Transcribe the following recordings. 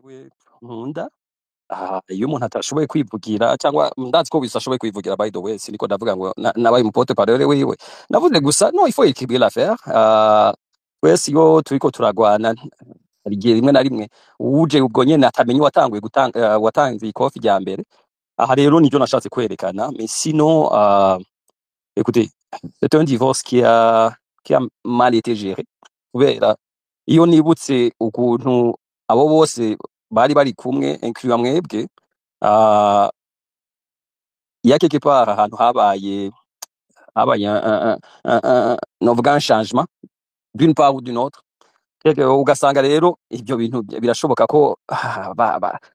Jewe nkunda. Iyo umuntu atashoboye kwivugira, cyangwa ndazi ko wese ashoboye kwivugira, by the way, siniko ndavuga ngo nabaye umu porte-parole wiwe, navuze gusa no il faut équilibrer l'affaire. Twese iyo turiko turagwana, hari igihe rimwe na rimwe uje ubwo nyene atamenya uwatanguye gutanga, watanze ikofi rya mbere. Aha rero nivyo nashatse kwerekana. Mais sinon, écoutez, c'est un divorce qui a mal été géré, kubera iyo nibutse ukuntu abo bose bari bari kumwe, inclus mwebwe, il y a quelque part ahantu habaye un novuga un changement d'une part ou d'une autre. Ugasanga rero ibyo bintu birashoboka ko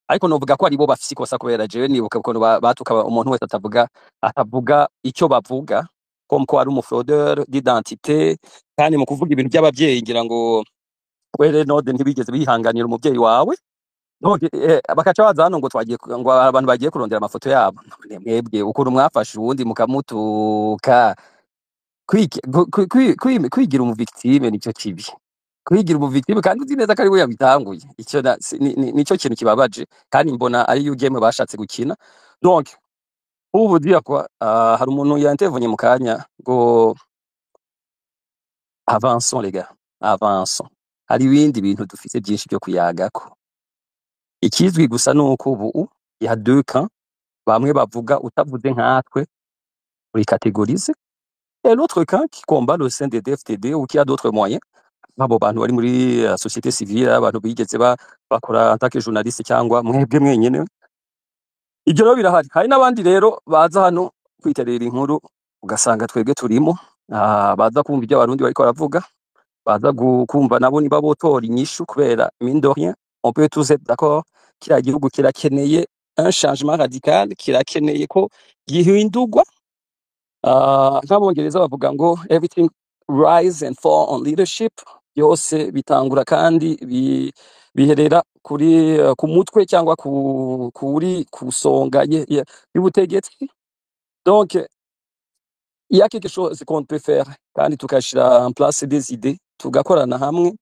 ariko novuga ko aribo bafise ikosa, kubera jewe nibuka ukuntu batuka umuntu wese atavuga icyo bavuga, comme ko ari umu fraudeur d'identité. Kandi mu kuvuga ibintu by'abavyeyi, ngira ngo were node ntibigeze bihanganira umuvyeyi wawe. Donc bakaca baza hano ngo twagiye ngo abantu bagiye kurondera amafoto yabo. None mwebwe ukuntu mwafashe uwundi mukamutuka, kwigira umu victime nicyo kibi, kwigira umu victime kandi uzi neza ko ari we yabitanguye. Icyo nico kintu kibabaje, kandi mbona ari yo game bashatse gukina. Donc ubu dire quoi, hari umuntu yantervonye mu kanya ngo avançons les gars, avançons, hari ibindi bintu dufise byinshi byo kuyagako. Ikizwi gusa nuko ubu ya deux camps, bamwe bavuga utavuze nkatwe uri catégorisé, et l'autre camp qui combat le CNDD-FDD ou qui a d'autres moyens, abo bantu bari muri société civile, abantu bigeze bakora en tant que journaliste cyangwa mwebwe mwenyene. Ibyo rero birahari. Hari n'abandi rero baza hano kwiterera inkuru, ugasanga twebwe turimo, baza kumva ibyo abarundi bariko baravuga, baza kumva nabo niba botora inyishu, kubera mine de rien on peut tous être d'accord, kiriya gihugu kirakeneye un changement radical, kirakeneye ko gihindurwa. Nk'abongereza bavuga ngo everything rise and fall on leadership, byose bitangura kandi biherera kuri ku mutwe cyangwa kuri ku songa y'ubutegetsi. Donc il y a quelque chose qu'on peut faire, kandi tukashira en place des idées, tugakorana hamwe,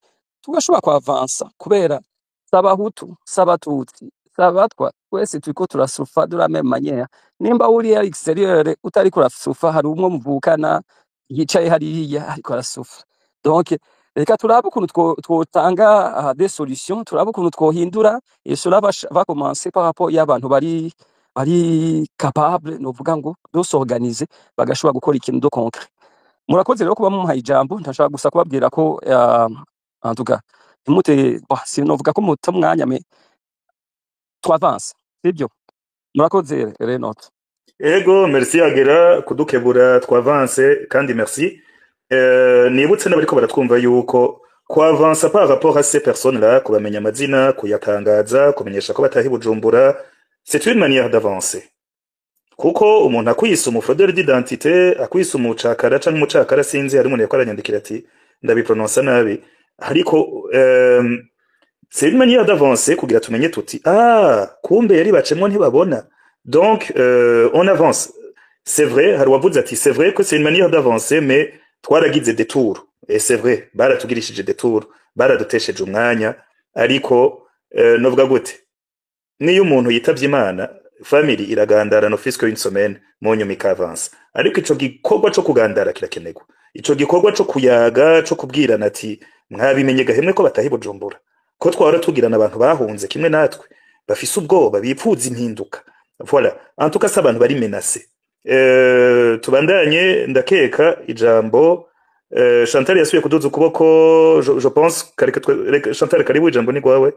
tugashobora kuavansa, kubera s'abahutu, s'abatutsi, s'abatwa, twese turiko turasufa de la même manière. Nimba uri à l'extérieur utariko urasufa, hari umwe muvukana yicaye hariya ariko arasufa. Donc reka turabe ukuntu twotanga des solutions, turabe ukuntu twohindura, et cela va commencer par rapport y'abantu bari capable, novuga ngo de s'organiser, bagashobora gukora ikintu de concret. Murakoze rero kuba mumuhaye ijambo. Ndashaka gusa kubabwira ko en tout cas ntimute, bon, sinovuga ko muta umwanya, mais twavance, sibyo? Murakoze Renot. Ego, merci Agera kudukebura twavanse, kandi merci. Nibutse n'abariko baratwumva yuko kuavansa par rapport à ces personnes là, kubamenya amazina, kuyatangaza, kumenyesha ko bataha i Bujumbura, c'est une manière d'avancer, kuko umuntu akwise umu fraudeur d'identité, akwise umucakara canke umucakara, sinzi, hari umuntu yariko aranyandikira ati ndabiprononsa nabi, ariko c'est une manière d'avancer kugira tumenye tuti ah, kumbe yari bacemwo ntibabona. Donc on avance. C'est vrai, hari uwavuze ati c'est vrai que c'est une manière d'avancer, mais twaragize des tours, et c'est vrai, baratugirishije des tours, baradutesheje umwanya. Ariko novuga gute, niyo umuntu yitavye Imana, family iragandara ne fût-ce que une semaine, mu nyuma ikavansa. Ariko ico gikorwa co kugandara kirakenerwa, ico gikorwa co kuyaga, co kubwirana ati mwabimenye gahemwe ko bataha i Bujumbura, ko twahora tugirana abantu bahunze kimwe natwe, bafise ubwoba, bipfuza impinduka. Voilà, en tout cas si abantu bari menacés. Tubandanye, ndakeka ijambo Chantal yasubiye kuduza ukuboko, je pense kareka Chantal, karibu, ijambo ni gwawe.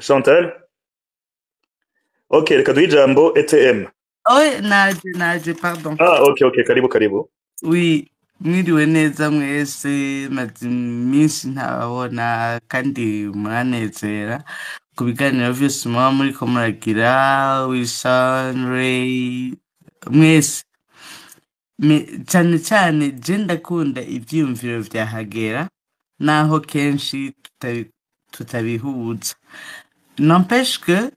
Chantal? Ok, reka duhe ijambo ETM. Oh, naje naje, pardon. Ah, ok, karibu karibu. Oui, mwiriwe neza mwese, maze iminsi ntababona kandi muranezera ku biganiro vyose muba muriko muragira, Wilson, Ray, mwese. Cane cane je ndakunda ivyiyumviro vya Hagera, naho kenshi tutabihuza. N'empêche que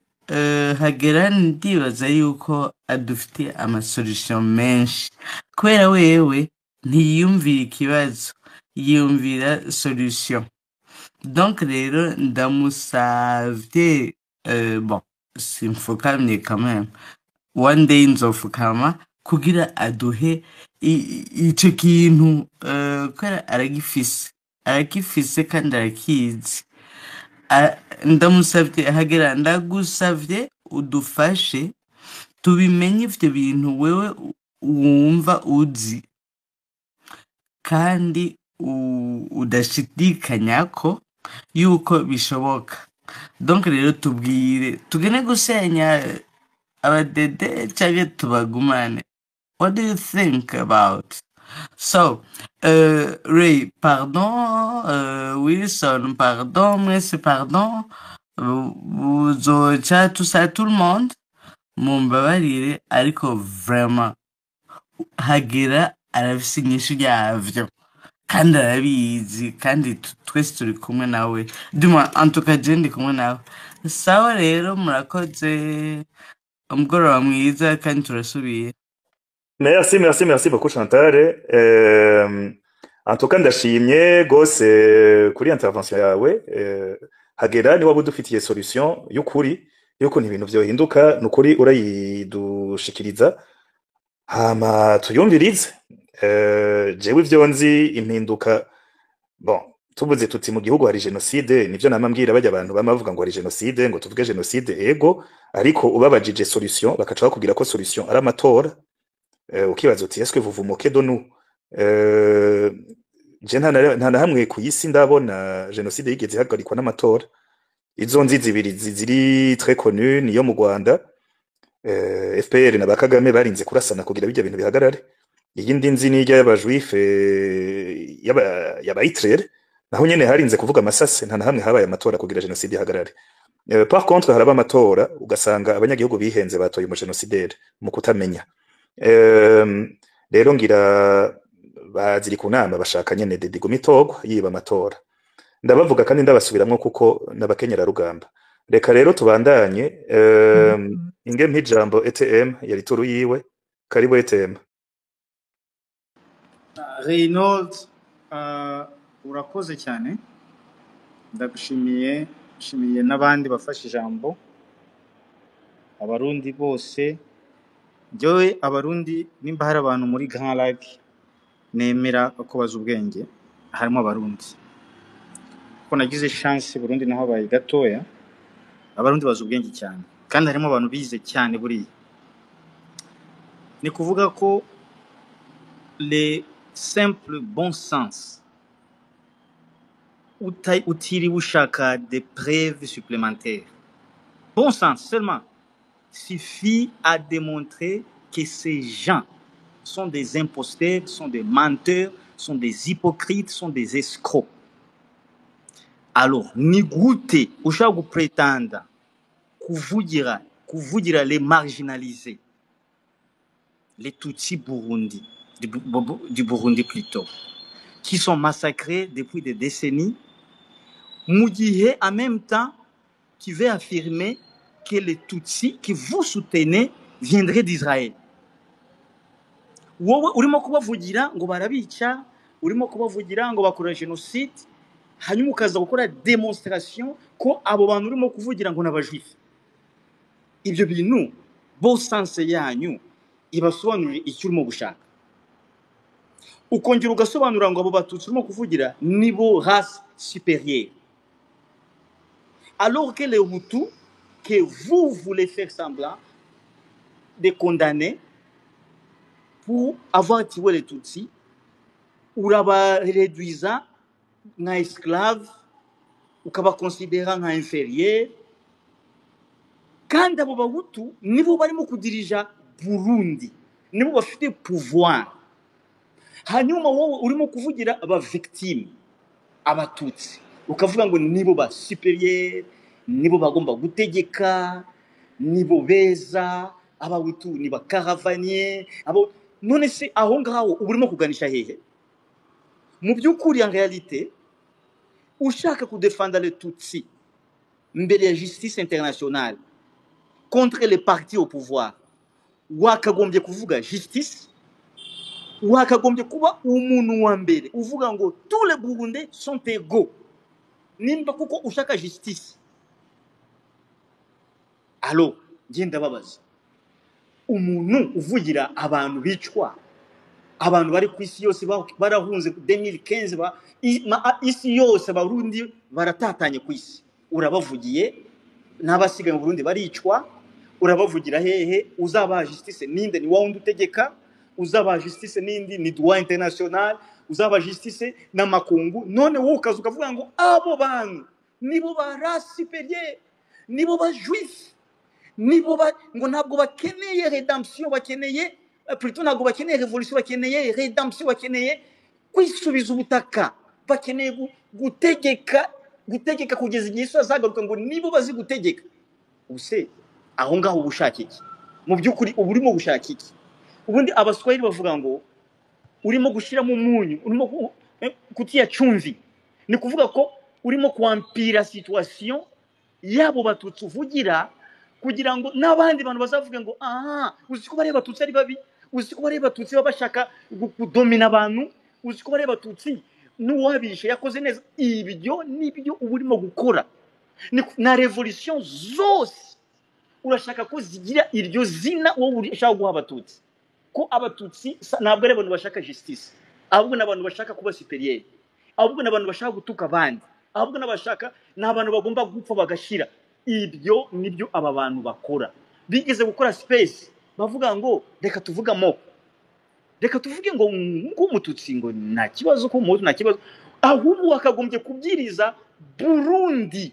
Hagera ndibaza yuko adufitiye ama solution menshi, kubera wewe Ntiyumvira ikibazo, yiyumvira solution. Donc rero ndamusavye, bon, simfukamye quand même, one day nzofukama kugira aduhe ico kintu, kubera aragifise, aragifise kandi arakizi. Ndamusavye, Hagera, ndagusavye udufashe tubimenye ivyo bintu wewe wumva uzi kandi udashidikanya ko yuko bishoboka. Donc rero tubwire, tugende gusenya abadede canke tubagumane? What do you think about? So, Ray, pardon, Wilson, pardon, mwese pardon, buzoca tout ça, tout le monde, mumbabarire, ariko vraiment, Hagera arafise inyishu yavyo kandi arabizi, kandi twese turi kumwe nawe, du moins, en tout cas je ndi kumwe nawe. Sawa rero, murakoze, umugoroba mwiza kandi turasubiye. Merci, merci, merci beaucoup, Chantal. En tout cas, ndashimye gose kuri intervention yawe. Hagera, ni waba udufitiye solution y'ukuri y'ukuntu ibintu vyohinduka, nukuri urayidushikiriza hama tuyumvirize. Jewe ivyo nzi, impinduka, bon, tuvuze tuti mu gihugu hari génocide, nivyo nama mbwira bajya abantu bama bavuga ngo hari génocide, ngo tuvuge génocide, ego, ariko ubabajije solution bakaca bakubwira ko solution ari amatora. Ukibaza uti: "Est-ce que vous vous moquez de nous?" Je nta na hamwe ku isi ndabona génocide yigeze ihagarikwa n'amatora. Izo nzi zibiri ziri très connues niyo mu Rwanda, FPR na ba Kagame barinze kurasana kugira bijya bintu bihagarare. Iyindi nzi n'ijya y'aba juifs, y'aba Hitler, naho nyene harinze kuvuga amasase. Nta na hamwe habaye amatora kugira génocide ihagarare. Par contre haraba amatora ugasanga abanyagihugu bihenze, batoye umu génocidaire mu kutamenya. Rero ngira baziri ku nama, bashaka nyene Dede iguma itorwa yiba amatora. Ndabavuga kandi ndabasubiramwo kuko n'abakenyera rugamba. Reka rero tubandanye, inge mp'ijambo ETM yari turu yiwe. Karibu, ETM. Reynold, urakoze cyane, ndagushimiye, nshimiye n'abandi bafashe ijambo, Abarundi bose. Njyewe Abarundi, nimba hari abantu muri Grand Lac nemera ko bazi ubwenge, harimo Abarundi, kuko nagize chance Burundi naho habaye gatoya. Abarundi bazi ubwenge cyane kandi harimo abantu bize cyane. Buriya ni kuvuga ko le simple bon sens, utiriwe ushaka des preuves supplémentaires, bon sens seulement suffit à démontrer que ces gens sont des imposteurs, sont des menteurs, sont des hypocrites, sont des escrocs. Alors, ni gute ushaka gupretanda kuvugira les marginalisés, les Tutsis Burundi, du Burundi plutôt, qui sont massacrés depuis des décennies, mu gihe en même temps qui veut affirmer que les Tutsis que vous soutenez viendraient d'Israël? Wowe urimo kubavugira ngo barabica, urimo kubavugira ngo bakora génocide, hanyuma ukaza gukora démonstration ko abo bantu urimo kuvugira ngo n'aba juifs. Ibyo bintu, bon sens yanyu ibasobanurire icyo urimo gushaka. Ukongera ugasobanura ngo abo Batutsi urimo kuvugira nibo race supérieure, alors que les Hutus que vous voulez faire semblant de condamner pour avoir tué les Tutsis, urabareduiza nka esclave, ukabakonsidera nka inférieur, kandi abo Bahutu nibo barimo kudirija Burundi, nibo bafite pouvoir. Hanyuma wowe urimo kuvugira aba victime, Abatutsi, ukavuga ngo nibo ba supérieur, nibo bagomba gutegeka, nibo beza, Abahutu ni ba caravanier abo. None se aho ngaho uba urimo kuganisha hehe? Mu by'ukuri, en réalité, ushaka kudefanda les Tutsi mbere ya justice internationale contre les partis au pouvoir, wakagombye kuvuga justice. Wakagombye kuba umuntu wa mbere uvuga ngo tous les Burundais sont égaux, nimba kuko ushaka justice. Alo, ngenda babaza, umuntu uvugira abantu bicwa, abantu bari ku isi yose barahunze 2015, isi yose Abarundi baratatanye ku isi, urabavugiye, n'abasigaye mu Burundi baricwa, urabavugira hehe? Uzabaha justice ninde? Ni wowe utegeka. Uzabaha justice nindi? Ni droit international. Uzabaha justice n'amakungu. None wowe ukaza ukavuga ngo abo bantu nibo ba race supérieure, nibo ba juif, nibo ba ngo ntabwo bakeneye rédemption, bakeneye plutôt ntabwo bakeneye révolution, bakeneye rédemption, bakeneye kwisubiza ubutaka, bakeneye gutegeka kugeza igihe Yesu azagaruka, ngo nibo bazi gutegeka. Ubuse aho ngaho uba ushaka iki? Mu by'ukuri uba urimo gushaka iki? Ubundi Abaswahili bavuga ngo urimo gushyiramo umunyu, urimo kutia chumvi, ni kuvuga ko urimo kwempira situation yabo Batutsi uvugira, kugira ngo n'abandi bantu bazavuge ngo aha, uzi ko bariya Batutsi ari babi, uzi ko bariya Batutsi baba bashaka kudomina abantu, uzi ko bariya Batutsi n'uwabishe yakoze neza. Ibyo nibyo uba urimo gukora. Na révolution zose urashaka ko zigira iryo zina wowe ushaka guha Abatutsi, ko Abatutsi ntabwo ari abantu bashaka justice, ahubwo ni abantu bashaka kuba supérieur, ahubwo ni abantu bashaka gutuka abandi, ahubwo n'abashaka ni abantu bagomba gupfa bagashira. Ibyo nibyo aba bantu bakora. Bigeze gukora space bavuga ngo reka tuvuge amoko, reka tuvuge ngo nk'Umututsi ngo nta kibazo, ko Umuhutu nta kibazo, ahubwo wakagombye kubwiriza Burundi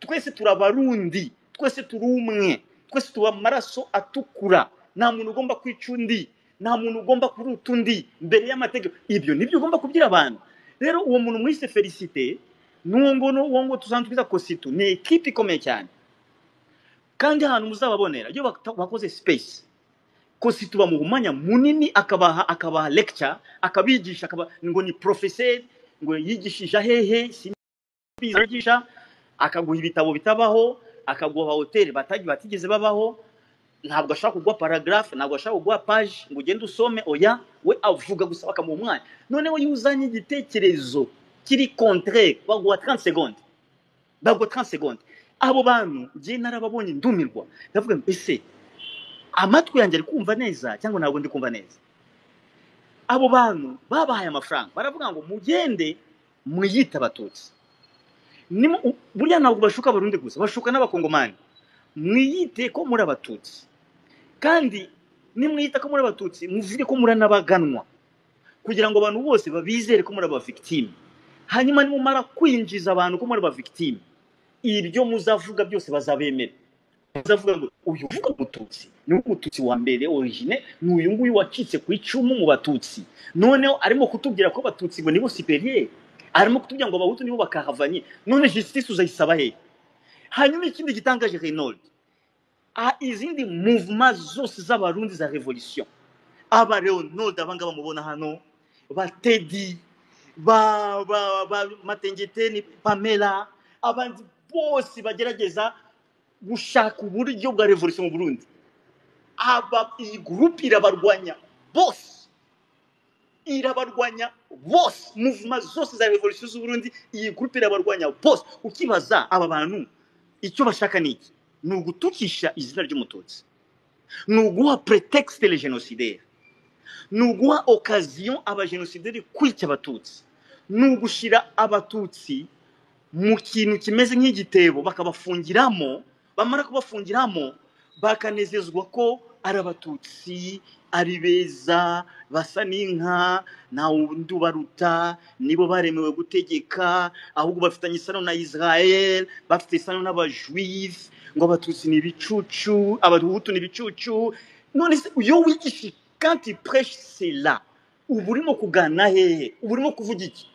twese turabarundi, twese turi umwe, twese tuba amaraso atukura, nta muntu ugomba kwica undi, nta muntu ugomba kuruta undi mbere y'amategeko. Ibyo nibyo ugomba kubwira abantu. Rero uwo muntu mwise Felicite n'uwo ngo n'uwo ngo tusanzwe twita Kositu ni ekipe ikomeye cyane, kandi ahantu muzababonera iyo bakoze space, Kositu bamuha umwanya munini, akabaha lecture, akabigisha, akaba ngo ni professeur, ngo yigishije ahehe simbizi, yigisha, akaguha ibitabo bitabaho, akaguha hoteli batigeze babaho. Ntabwo ashaka kuguha paragraphe, ntabwo ashaka kuguha page ngo ugende usome, oya, we avuga gusa, bakamuha umwanya. Noneho iyo uzanye igitekerezo kiri contraire, baguha 30 secondes, baguha 30 secondes. Abo bantu njye narababonye ndumirwa, ndavuga ngo ese amatwi yanjye ari kumva neza cyangwa ntabwo ndi kumva neza? Abo bantu babahaye amafaranga, baravuga ngo mugende mwiyite Abatutsi. Burya ntabwo bashuka Abarundi gusa, bashuka n'Abakongomani. Mwiyite ko muri Abatutsi, kandi nimwiyita ko muri Abatutsi muvuge ko muri n'abaganwa, kugira ngo abantu bose babizere ko muri aba victime. Hanyuma nimumara kwinjiza abantu ko muri aba victime, ibyo muzavuga byose bazabemera. Bazavuga ngo uyu uvuga Umututsi ni Umututsi wa mbere origine, ni uyu nguyu wacitse ku icumu mu Batutsi, noneho arimo kutubwira ko Abatutsi ngo nibo supérieur, arimo kutubwira ngo Abahutu nibo bakahavanye. None justice uzayisaba hehe? Hanyuma ikindi gitangaje, Reynold, izindi mouvement zose z'Abarundi za révolution, aba Leonold abangaba mubona hano, ba Teddy, ba Matengeteni Pamela, abandi bose bagerageza gushaka uburyo bwa révolution mu Burundi, aba iyi groupe irabarwanya bose, irabarwanya bose. Mouvement zose za révolution z'u Burundi, iyi groupe irabarwanya bose. Ukibaza aba bantu icyo bashaka ni iki? Ni ugutukisha izina ry'Umututsi, ni uguha prétexte les génocidaires, ni uguha occasion abagenosideri kwica Abatutsi, ni ugushira Abatutsi mu kintu kimeze nk'igitebo bakabafungiramo, bamara kubafungiramo bakanezezwa ko ari Abatutsi, ari beza, basa n'inka, nta wundi ubaruta, nibo baremewe gutegeka, ahubwo bafitanye isano na Israel, bafite isano n'abajuif, ngo Abatutsi ni ibicucu, Abahutu ni ibicucu. None se iyo wigisha, quand tu prêches cela, uba urimo kugana hehe? Uba urimo kuvuga iki?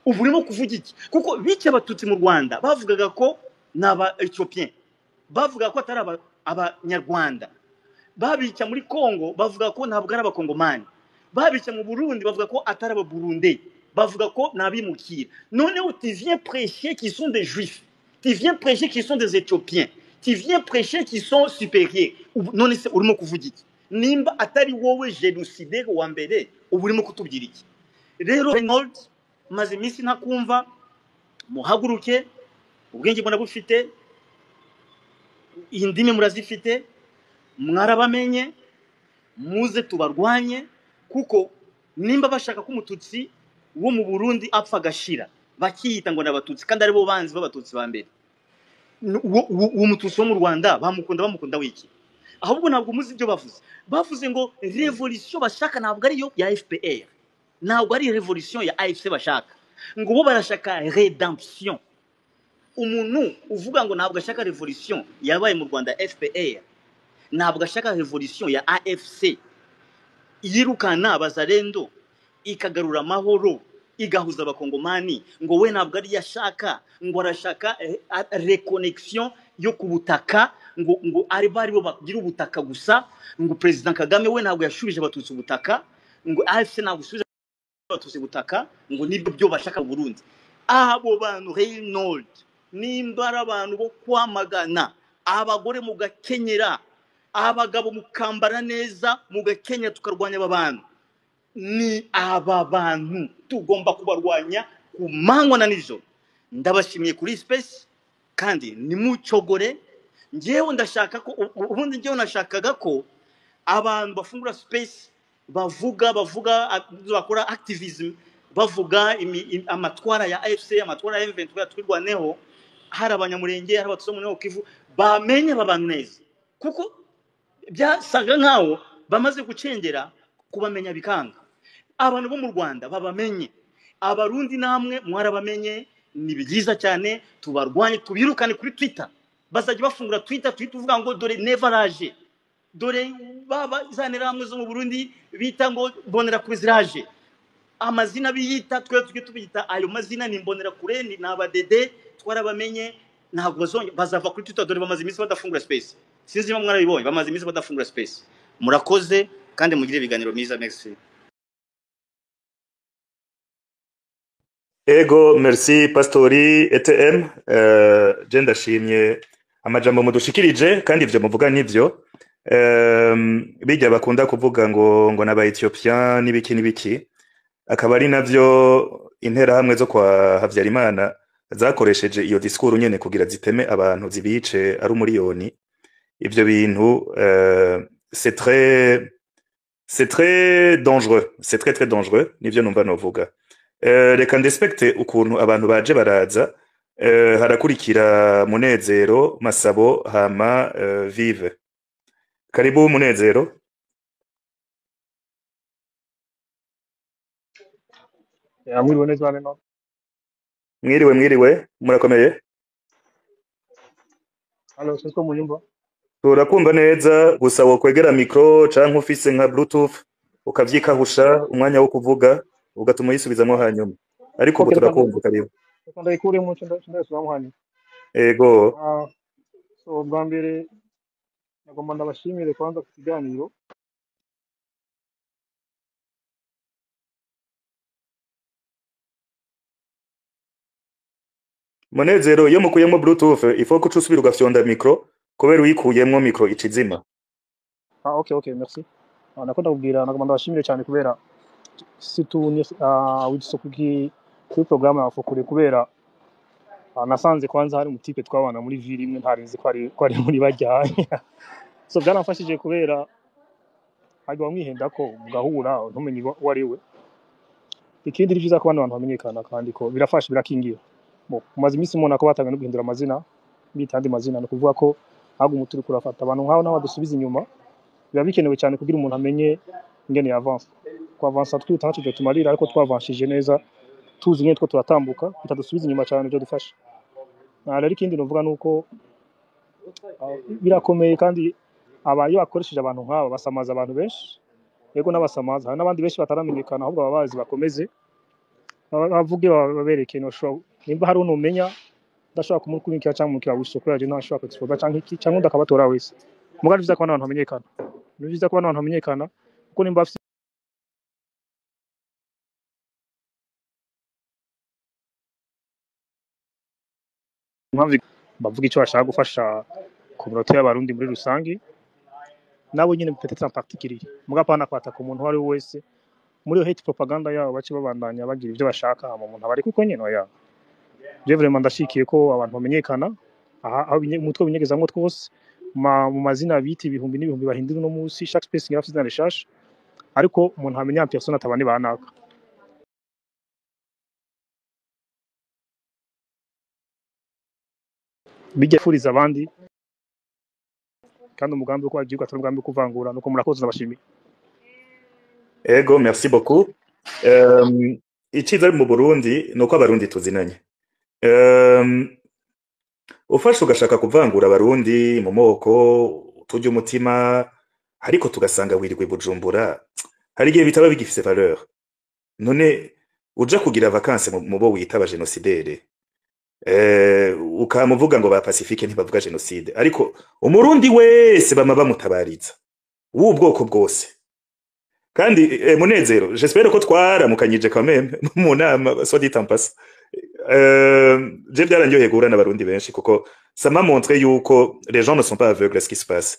Uba urimo kuvuga iki? Kuko bica Abatutsi mu Rwanda bavugaga ko ni aba Ethiopien, bavuga ko atari Abanyarwanda. Babica muri Congo bavuga ko ntabwo ari Abakongomani. Babica mu Burundi bavuga ko atari Ababurunde, bavuga ko ni abimukira. Noneho tu viens prêcher qu'ils sont des juifs, tu viens prêcher qu'ils sont des Éthiopiens, tu viens prêcher qu'ils sont supérieurs. None se urimo kuvuga iki? Nimba atari wowe génocidaire wa mbere, uba urimo kutubwira iki? Rero Reynold, maze iminsi ntakumva. Muhaguruke, ubwenge murabufite, indimi murazifite, mwarabamenye, muze tubarwanye. Kuko nimba bashaka ko umututsi wo mu Burundi apfa agashira, bakiyita ngo ni abatutsi kandi aribo banzi b'abatutsi ba mbere, uwo mututsi wo mu Rwanda bamukunda, bamukunda wiki? Ahubwo ntabwo muzi ibyo bavuze. Bavuze ngo revolution bashaka ntabwo ariyo ya FPR, ntabwo ari revolution ya AFC bashaka, ngo bo barashaka redemption. Umuntu uvuga ngo ntabwo ashaka revolution yabaye mu Rwanda FPR, ntabwo ashaka revolution ya AFC yirukana abazarendo, ikagarura amahoro, igahuza abakongomani, ngo we ntabwo ariyo ashaka, ngo arashaka reconnexion yo ku butaka, ngo ari bo bagira ubutaka gusa. Ngo Perezida Kagame we ntabwo yashubije abatutsi ubutaka, ngo AFC ntabwo isubije abatutsi ubutaka, ngo nibyo byo bashaka mu Burundi. Abo bantu, Reynold, nimba ari abantu bo kwamagana, abagore mugakenyera, abagabo mukambara neza, mugakenyera, tukarwanya aba bantu. Ni aba bantu tugomba kubarwanya ku manywa na nijoro. Ndabashimiye kuri space, kandi nimucogore. Njyewe ndashaka ko ubundi njyewe nashakaga ko abantu bafungura space bavuga bakora activism, bavuga amatwara ya AFC, amatwara ya M23, twirwaneho. Hari abanyamurenge, hari abatutsi bo muri Kivu, bamenye aba bantu neza, kuko byasaga nkaho bamaze gucengera, kubamenya bikanga. Abantu bo mu Rwanda babamenye, abarundi namwe mwarabamenye, ni byiza cyane. Tubarwanye, tubirukane kuri Twitter. Bazajya bafungura Twitter uvuga ngo dore Nevaraje, dore baba za nterahamwe zo mu Burundi bita ngo Mbonerakure ziraje. Amazina biyita, twe tujye tubiyita ayo mazina, ni Imbonerakure, ni abadede, twarabamenye. Ntabwo bazongera, bazava kuri Twitter. Dore bamaze iminsi badafungura space, sinzi niba mwarabibonye, bamaze iminsi badafungura space. Murakoze kandi mugire ibiganiro myiza, merci. Ego, merci Pastori ETM. Je ndashimye amajambo mudushikirije, kandi ivyo muvuga nivyo. Bijya bakunda kuvuga ngo n'aba Ethiopian n'ibiki n'ibiki, akaba ari navyo interahamwe zo kwa Havyarimana zakoresheje iyo discours nyene kugira ziteme abantu, zibice ari umuriyoni. Ivyo bintu c'est très dangereux, c'est très très dangereux, nivyo numva novuga. Reka ndespecte ukuntu abantu baje baraza. Harakurikira Munezero Masabo, hama Vive. Karibu Munezero. Ya, mwiriwe neza neno. Mwiriwe, mwiriwe, murakomeye? Halo, siko munyumva? Turakumva neza, gusa wokwegera micro canke ufise nka bluetooth ukavyikahusha umwanya wo kuvuga, ugatuma uyisubizamwo hanyuma, ariko ubu Okay, reka turakumva, karibu. Reka ndayikuremo ndayisubiramo hanyuma. Ego. Ah, so bwa mbere nagomba ndabashimire kwanza ku kiganiro. Munezero, iyo mukuyemwo bluetooth ifo ko uca usubira ugafyonda micro, kubera uyikuyemwo micro ica izima. Ah, okay, merci. Ah, nakunda kubwira, nagomba ndabashimire cyane kubera surtout ni witse kuri programme ya Fokure, kubera nasanze kwanza hari umutipe twabana muri ville imwe, ntarinzi ko ari muri bajyanye. So byaramfashije kubera hajya bamwihenda ko mugahura ntumenye uwo ari we. Ikindi, ni byiza ko bano bantu bamenyekana, kandi ko birafasha, birakingira. Bo umaze iminsi mubona ko batangiye no guhindura amazina, bita andi mazina, ni ukuvuga ko ntabwo umuti uri kurafata abantu nk'abo nabo badusubiza inyuma. Biba bikenewe cyane kugira umuntu amenye ingene yavansa. Kwavansa twihuta ntacyo byo ariko twavanshije neza, tuzi ingene two turatambuka, bitadusubiza inyuma cyane, byo dufasha. Rero ikindi novuga ni uko birakomeye, kandi aba iyo bakoresheje abantu nk'aba basamaza abantu benshi. Yego, n'abasamaza, hari n'abandi benshi bataramenyekana, ahubwo ababazi bakomeze bavuge, babereke. Noshobora nimba hari unumenya ndashobora kumukurikira cyangwa kumukira gusa kubera je ntashobora kuexposa canke iki cyangwa undi akabatora wese. Mugabo ni vyiza kubona abantu bamenyekana, ni vyiza kubona abantu bamenyekana, kuko nimba bafise impamvu bavuga icyo bashaka gufasha communauté y'abarundi muri rusange. Nabo nyine peut-être en particulier, mugabo apana kwataka umuntu uwo ari we wese muri iyo hate propaganda yabo, bace babandanya bagira ibyo bashaka, hama umuntu abari kuko nyene oya. Je vraiment ndashikiye ko abantu bamenyekana aha aho umutwe winyegezamwo twose mu mazina bita ibihumbi n'ibihumbi bahindura uno munsi. Chaque space ngira afite izina rishasha, ariko umuntu amenya en personne atabane banaka. Bijya furiza abandi, kandi umugambi wo igihugu atari umugambi wo kuvangura. Nuko murakoze, ndabashimiye. Ego, merci beaucoup. Iciza mu Burundi nuko abarundi tuzinanye. Ufashe ugashaka kuvangura abarundi mu moko, turya umutima, ariko tugasanga wirirwa i Bujumbura, hari igihe bitaba bigifise valeur. None uja kugira vacances mu bo wita abagenosidere, ukamuvuga ngo ba Pacifique ntibavuga génocide, ariko umurundi wese bama bamutabariza w'ubwoko bwose. Kandi Munezero, j'espère ko twaramukanyije quand même mu nama, soit dit en passant. Je byaranyoheye guhura n'abarundi benshi kuko ça m'a montré yuko les gens ne sont pas aveugles à ce qui se passe.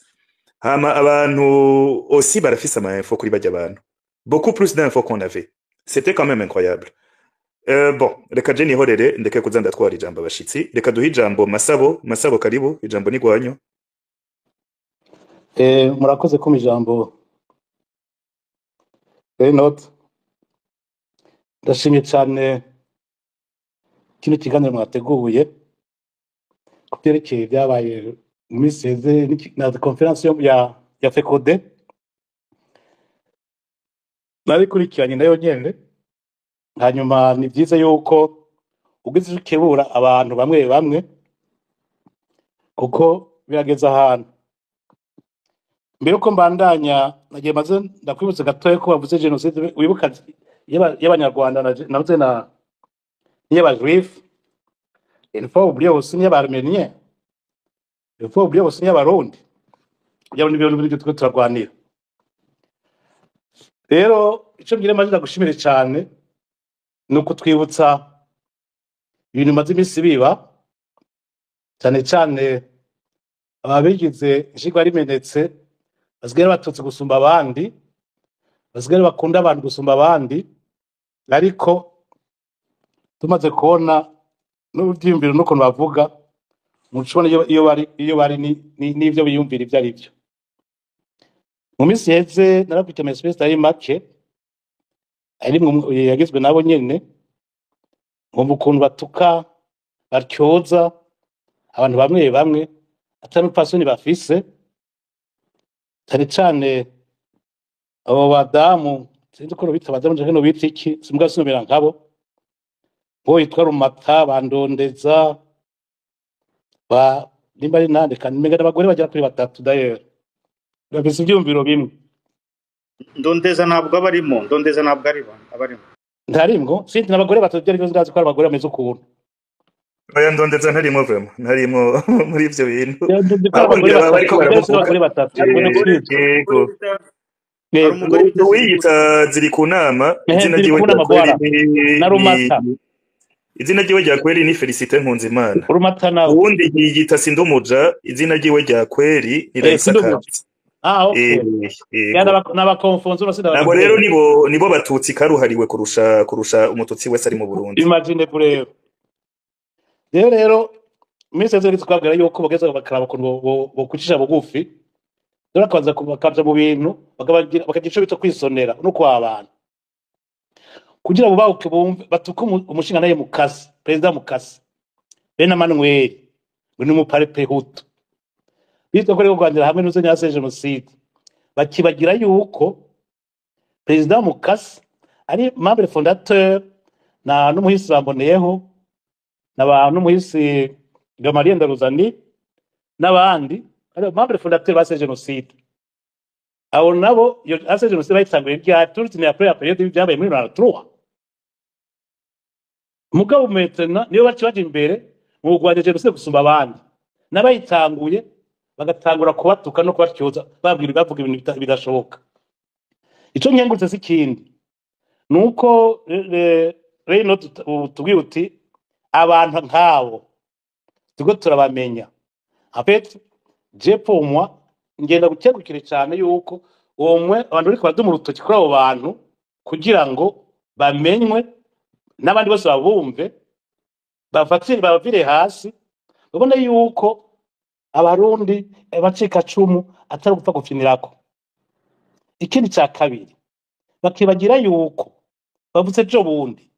Hama abantu aussi barafise ama info kuri barya bantu, beaucoup plus d'infos qu'on avait, c'était quand même incroyable. Bon, reka je nihorere, ndeke kuza ndatwara ijambo abashitsi. Reka duhe ijambo Masabo. Masabo, karibu, ijambo ni gwanyu. Murakoze kumpa ijambo. Renot, ndashimye cyane kino kiganiro mwateguye ku byerekeye ibyabaye mu minsi iheze na conférence ya FECODE nabikurikiranye nayo nyene. Hanyuma ni byiza yuko ugize icyo ukebura abantu bamwe bamwe, kuko birageze ahantu. Mbere yuko mbandanya, nagiye maze ndakwibutsa gatoya ko bavuze génocide, wibuka y'abanyarwanda navuze na n'iy'abajuif, il faut oublier aussi n'iy'abarménien, il faut oublier aussi n'iy'abarundi. Kugira ngo n'ibintu n'ibyo twe turarwanira. Rero icyo ngira maze ndagushimire cyane ni ukutwibutsa ibintu bimaze iminsi biba, cyane cyane ababigize ishigwa rimenetse basigaye batutsi gusumba abandi, basigaye bakunda abantu gusumba abandi. Ariko tumaze kubona n'ubyiyumviro n'ukuntu bavuga, mucubona iyo bari n'ivyo biyumvira ibyo ari byo. Mu minsi iheze narakwita ama espace ari make arimwo yagizwe nabo nyene, nkumva ukuntu batuka, batyoza abantu bamwe bamwe atari n'upfasoni bafise, cyane cyane abo badamu, sinzi ukuntu bita abadamu canke no bita iki, simbwa sinumira nkabo ngo yitwa Rumata bandondeza ba nimba ari nande, kandi umenga n'abagore bagera kuri batatu d'ailleurs bafise ivyiyumviro bimwe. Ndondeza ntabwo aba arimo, Ndondeza ntabwo aba arimo. Ntarimwo, sinzi, n'abagore batatu byari byose, ndazi ko ari abagore bameze ukuntu. Oya, Ndondeza ntarimo, vraiment ntarimo muri ivyo bintu. Nzi ko ari Ahubwo abagore ngira baba batatu bariko byose, baramuvuga. abagore batatu Hari ngo ni umugore kuri Yego. umugore bita hari umugore bita Uwiyita ziri ku nama, izina ziri ryiwe ku rya nama kweri bwara ni na Rumata. Izina ryiwe rya kweri ni Felicite Nkunzimana. Rumata nawe. Uwundi yiyita Sindumuja, izina ryiwe rya kweri ni Raisa Sindumuja. Kazi. Ah, okay. Ya. Yego. N'abakonfonzo bose. Nabo rero nibo batutsi karuhariwe kurusha umututsi wese ari mu Burundi. Imagine rero. Rero minsi yose twabwira yuko bageze bakaraba ukuntu bokwicisha bugufi, rero bakabanza bakaja mu bintu bakagira ico bita kwisonera no kwa abantu kugira ngo bahuke bumve batuke umushinga naye Mukasi, perezida Mukasi bene Manuel, ngo ni umuparepehutu bitwa ko ariko kurwanira hamwe n'uzo nyase génocide, bakibagira yuko perezida Mukasi ari membre fondateur na n'umuhisi Bamboneyeho na ba n'umuhisi Gamaliel Ndaruzani n'abandi, ari membre fondateur ba génocide. Abo nabo iyo ase génocide bayitanguye ryari? Turutse ni après la période y'ibyabaye muri 93. Mugabo maintenant niyo baci baje imbere mu kurwanya génocide gusumba abandi, n'abayitanguye bagatangura kubatuka no kubatyoza, babwira, bavuga ibintu bidashoboka. Ico nkengurutse si ikindi, nuko rero tubwiye uti abantu nk'abo turiko turabamenya. En fait, je pour moi Ngenda gukegukire cyane yuko umwe abantu bariko baraduma urutoki kuri abo bantu kugira ngo bamenywe n'abandi bose babumve, bafatire babavire hasi, babone yuko Abarundi abacikacumu atari gupfa gufinirako. Ikindi ca kabiri, bakibagira yuko bavuze ejo bundi,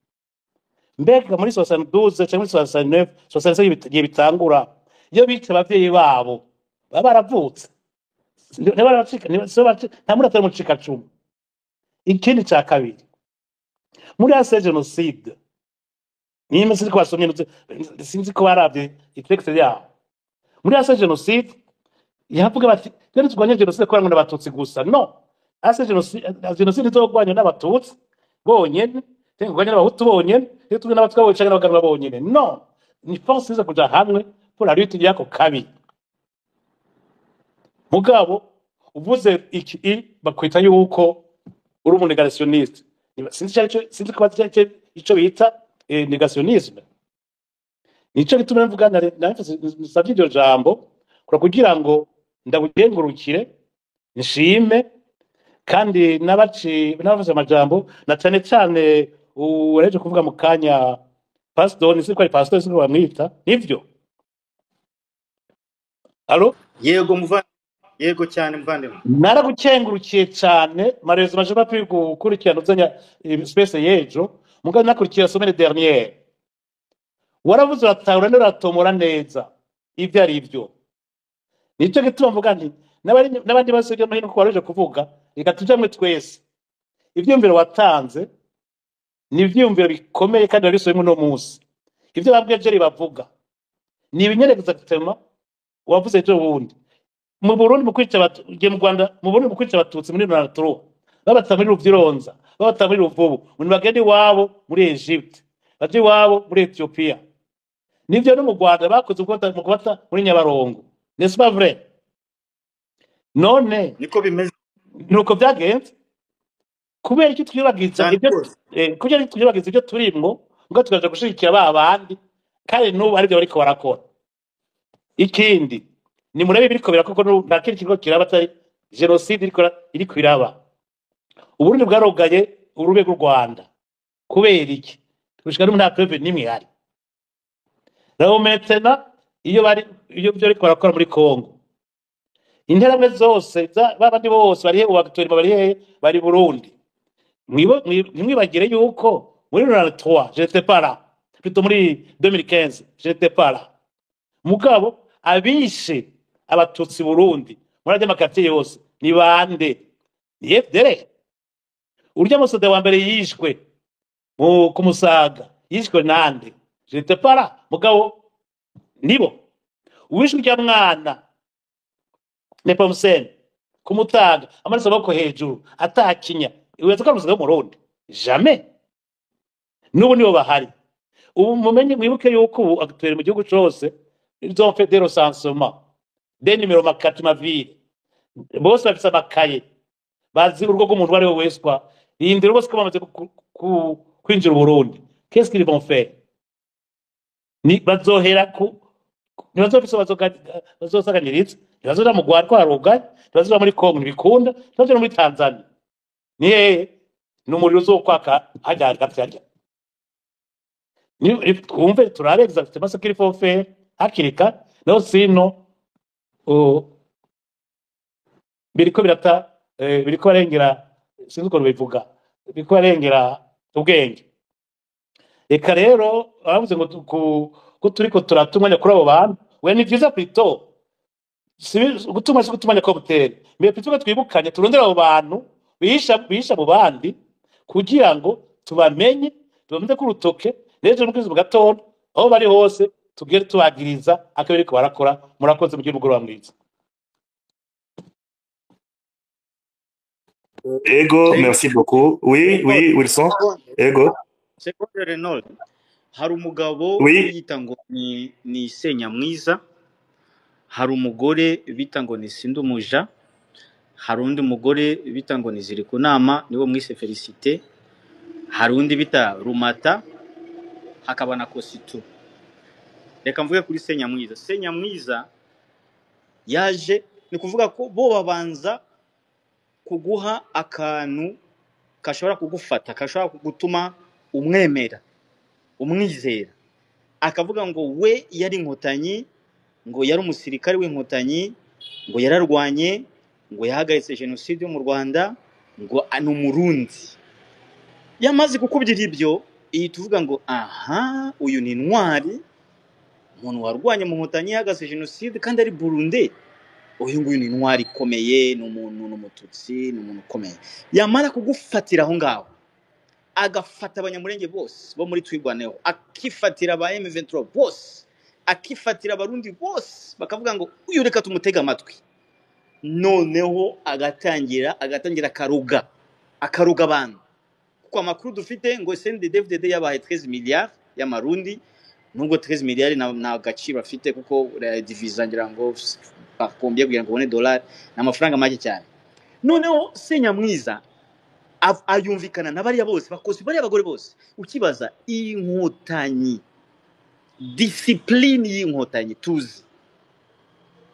mbega muri 72 canke muri 69, 67, igihe bitangura, iyo bica abavyeyi babo baba baravutse, ntibaracika, nta muri atari umucikacumu. Ikindi ca kabiri, muri ase génocide, nimba sinzi ko basomye, sinzi ko baravye i texte yabo, muri ase génocide yavuga bati rero turwanye génocide kubera ngo n'Abatutsi gusa. No ase génocide, génocide izogwanywa n'Abatutsi bonyene cyangwa kurwanya n'Abahutu bonyene cyangwa turwanya n'Abatwa bonyene canke n'Abaganwa bonyene? No, ni force iza kuja hamwe pour la lutte y'ako kabi. Mugabo uvuze iki i bakwita yuko uri umu négationniste. Sinzi icyo aricyo, sinzi ko bazi ico bita négationnisme. Nico gituma mvuga nsavye iryo jambo kura kugira ngo ndabugengurukire, nshime kandi n'abaci n'abavuze amajambo, na cane cane ureje kuvuga mu kanya pastor, sinzi ko ari pastor, sinzi ko bamwita nivyo. Allo? Yego muva, yego cyane muvandimwe. Naragukengurukiye cane. Malheureusement, j'ai pas pu gukurikirana uzanya space y'ejo, mugabo nakurikiye semaine dernière. Waravuze, uratahura neza, uratomora neza ivyo ari byo. Nico gituma mvuga nti n'abandi bose hirya no hino ko wareje kuvuga, reka tujamwe twese. Ivyiyumviro watanze ni ivyiyumviro bikomeye kandi babisubiyemo uno munsi. Ivyo babwiye Jerry bavuga ni ibinyereka exactement wavuze ejo bundi mu Burundi mu kwica igihe mu Rwanda, mu Burundi mu kwica Abatutsi muri 93, babata muri Ruvyironza, babata muri Ruvubu, ngo bagende iwabo muri Egypte, baje iwabo muri Ethiopia. Nivyo no mu Rwanda bakoze mu kubata muri Nyabarongo, n'est-ce pas vrai? None Niko bimeze. Nuko byagenze. Kubera iki twibagiza Cyane ibyo rwose. Kubera iki twibagiza ibyo turimwo ngo tukaja gushigikira ba bandi, kandi n'ubu aribyo bariko barakora? Ikindi, ni murebe ibiriko birakorwa n'ubu, nta kindi kiriko kiraba atari jenoside iriko iraba. Uburundi bwarogaye urube rw'u Rwanda kubera iki? Gushika n'ubu nta preuve n'imwe ihari. Rero maintenant, iyo bari, iyo byo bariko barakora muri Congo, interamwe zose babandi bose bari he ubu actuellement? Bari hehe? Bari Burundi. Ntimwibagire yuko muri 93, je n'étais pas là, plutôt muri 2015, je n'étais pas là, mugabo abishe Abatutsi Burundi muri ajya makatiye yose ni bande? Ni FDL. Urya musoda wa mbere yishwe mu kumusaga yishwe nande? Je n'étais pas là, mugabo nibo. Uwishwe urya mwana Nepomuseni kumutaga amanitse amaboko hejuru atakinya, wibaza ko ari umusoda w'Umurundi? Jamais. N'ubu nibo bahari ubu. Mumenye, mwibuke yuko ubu actuellement mu gihugu cose ils ont fait des recensements des numéros, makati mavire bose bafise amakaye, bazi urugo rw'umuntu uwo ari we wese kwa rindira bose ko bamaze kwinjira Uburundi. Qu'est-ce qu'ils vont faire? Ni bazohera ku ntibazofise bazosaganiriza, ntibazoja mu Rwanda ko harugaye, ntibazoja muri Congo, ntibikunda, ntibazoja no muri Tanzania. Ni hehe? Ni umuriro uzokwaka hajya hagati hajya. Twumve, turabe exactement ce qu'il faut faire hakiri kare, naho sino biriko birata, biriko barengera, sinzi ukuntu bivuga, biriko barengera ubwenge. Reka rero baravuze ngo ko turiko turata umwanya kuri abo bantu. We ni vyiza plutôt si gutuma, si gutumanya komuteri, mais plutôt ko twibukanye, turondere abo bantu bihisha mu bandi kugira ngo tubamenye, tubamenye ku rutoke n'ejo mu kwezi mu gatondo aho bari hose tugere tubagiriza akabiri ko barakora. Murakoze, mugire umugoroba mwiza. Ego, merci beaucoup. Oui, oui, Wilson. Ego. Seconde Renault, hari umugabo Oui. wiyita ngo ni Senyamwiza, hari umugore bita ngo ni Sindumuja, hari undi mugore bita ngo ni Zirikunama, niwo mwise Felicite, hari undi bita Rumata, hakaba na Kositu. Reka mvuge kuri Senyamwiza. Senyamwiza yaje Ni kuvuga ko bo babanza kuguha akantu kashobora kugufata, kashobora gutuma umwemera, umwizera. Akavuga ngo we yari inkotanyi, ngo yari umusirikare w'inkotanyi, ngo yararwanye, ngo yahagaritse jenoside yo mu Rwanda, ngo ni Umurundi. Yamaze kukubwira ibyo, iyi tuvuga ngo aha, uyu ni intwari, umuntu warwanye mu nkotanyi, yahagaze jenoside kandi ari Burundi, uyu nguyu ni intwari ikomeye, ni umuntu, ni Umututsi, ni umuntu ukomeye. Yamara kugufatira aho ngaho, agafata Abanyamurenge bose bo muri Twirwaneho, akifatira aba M23 bose, akifatira Abarundi bose, bakavuga ngo uyu reka tumutege amatwi. Noneho agatangira akaruga abantu, kuko amakuru dufite ngo CNDD-FDD yabaye 13 milliards y'amarundi, nubwo 13 milliards nta gaciro afite, kuko diviza ngira ngo par combien kugira ngo ubone dollar, ni amafaranga make cyane. Noneho Senyamwiza ayumvikana na bariya bose bakozi, bariya bagore bose. Ukibaza inkotanyi, discipline y'inkotanyi tuzi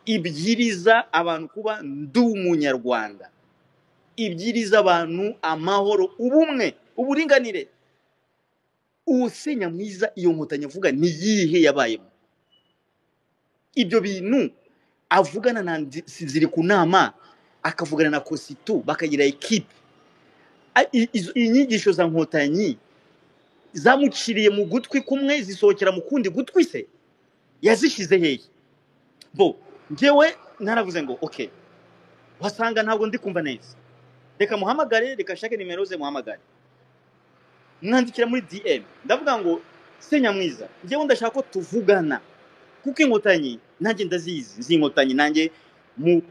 ibwiriza abantu kuba ndi Umunyarwanda, ibwiriza abantu amahoro, ubumwe, uburinganire. Uwo Senyamwiza, iyo nkotanyi avuga ni yihe yabayemo? Ibyo bintu avugana na ziri ku nama, akavugana na Kositu, bakagira équipe. Inyigisho za nkotanyi zamuciriye mu gutwi kumwe zisohokera mu kundi gutwi se? Yazishyize hehe? Bo njyewe naravuze ngo okay, wasanga ntabwo ndi kumva neza, reka muhamagare, reka shake nimero ze muhamagare. Mwandikira muri DM, ndavuga ngo Senyamwiza, njyewe ndashaka ko tuvugana, kuko inkotanyi nanjye ndazizi, nzi inkotanyi nanjye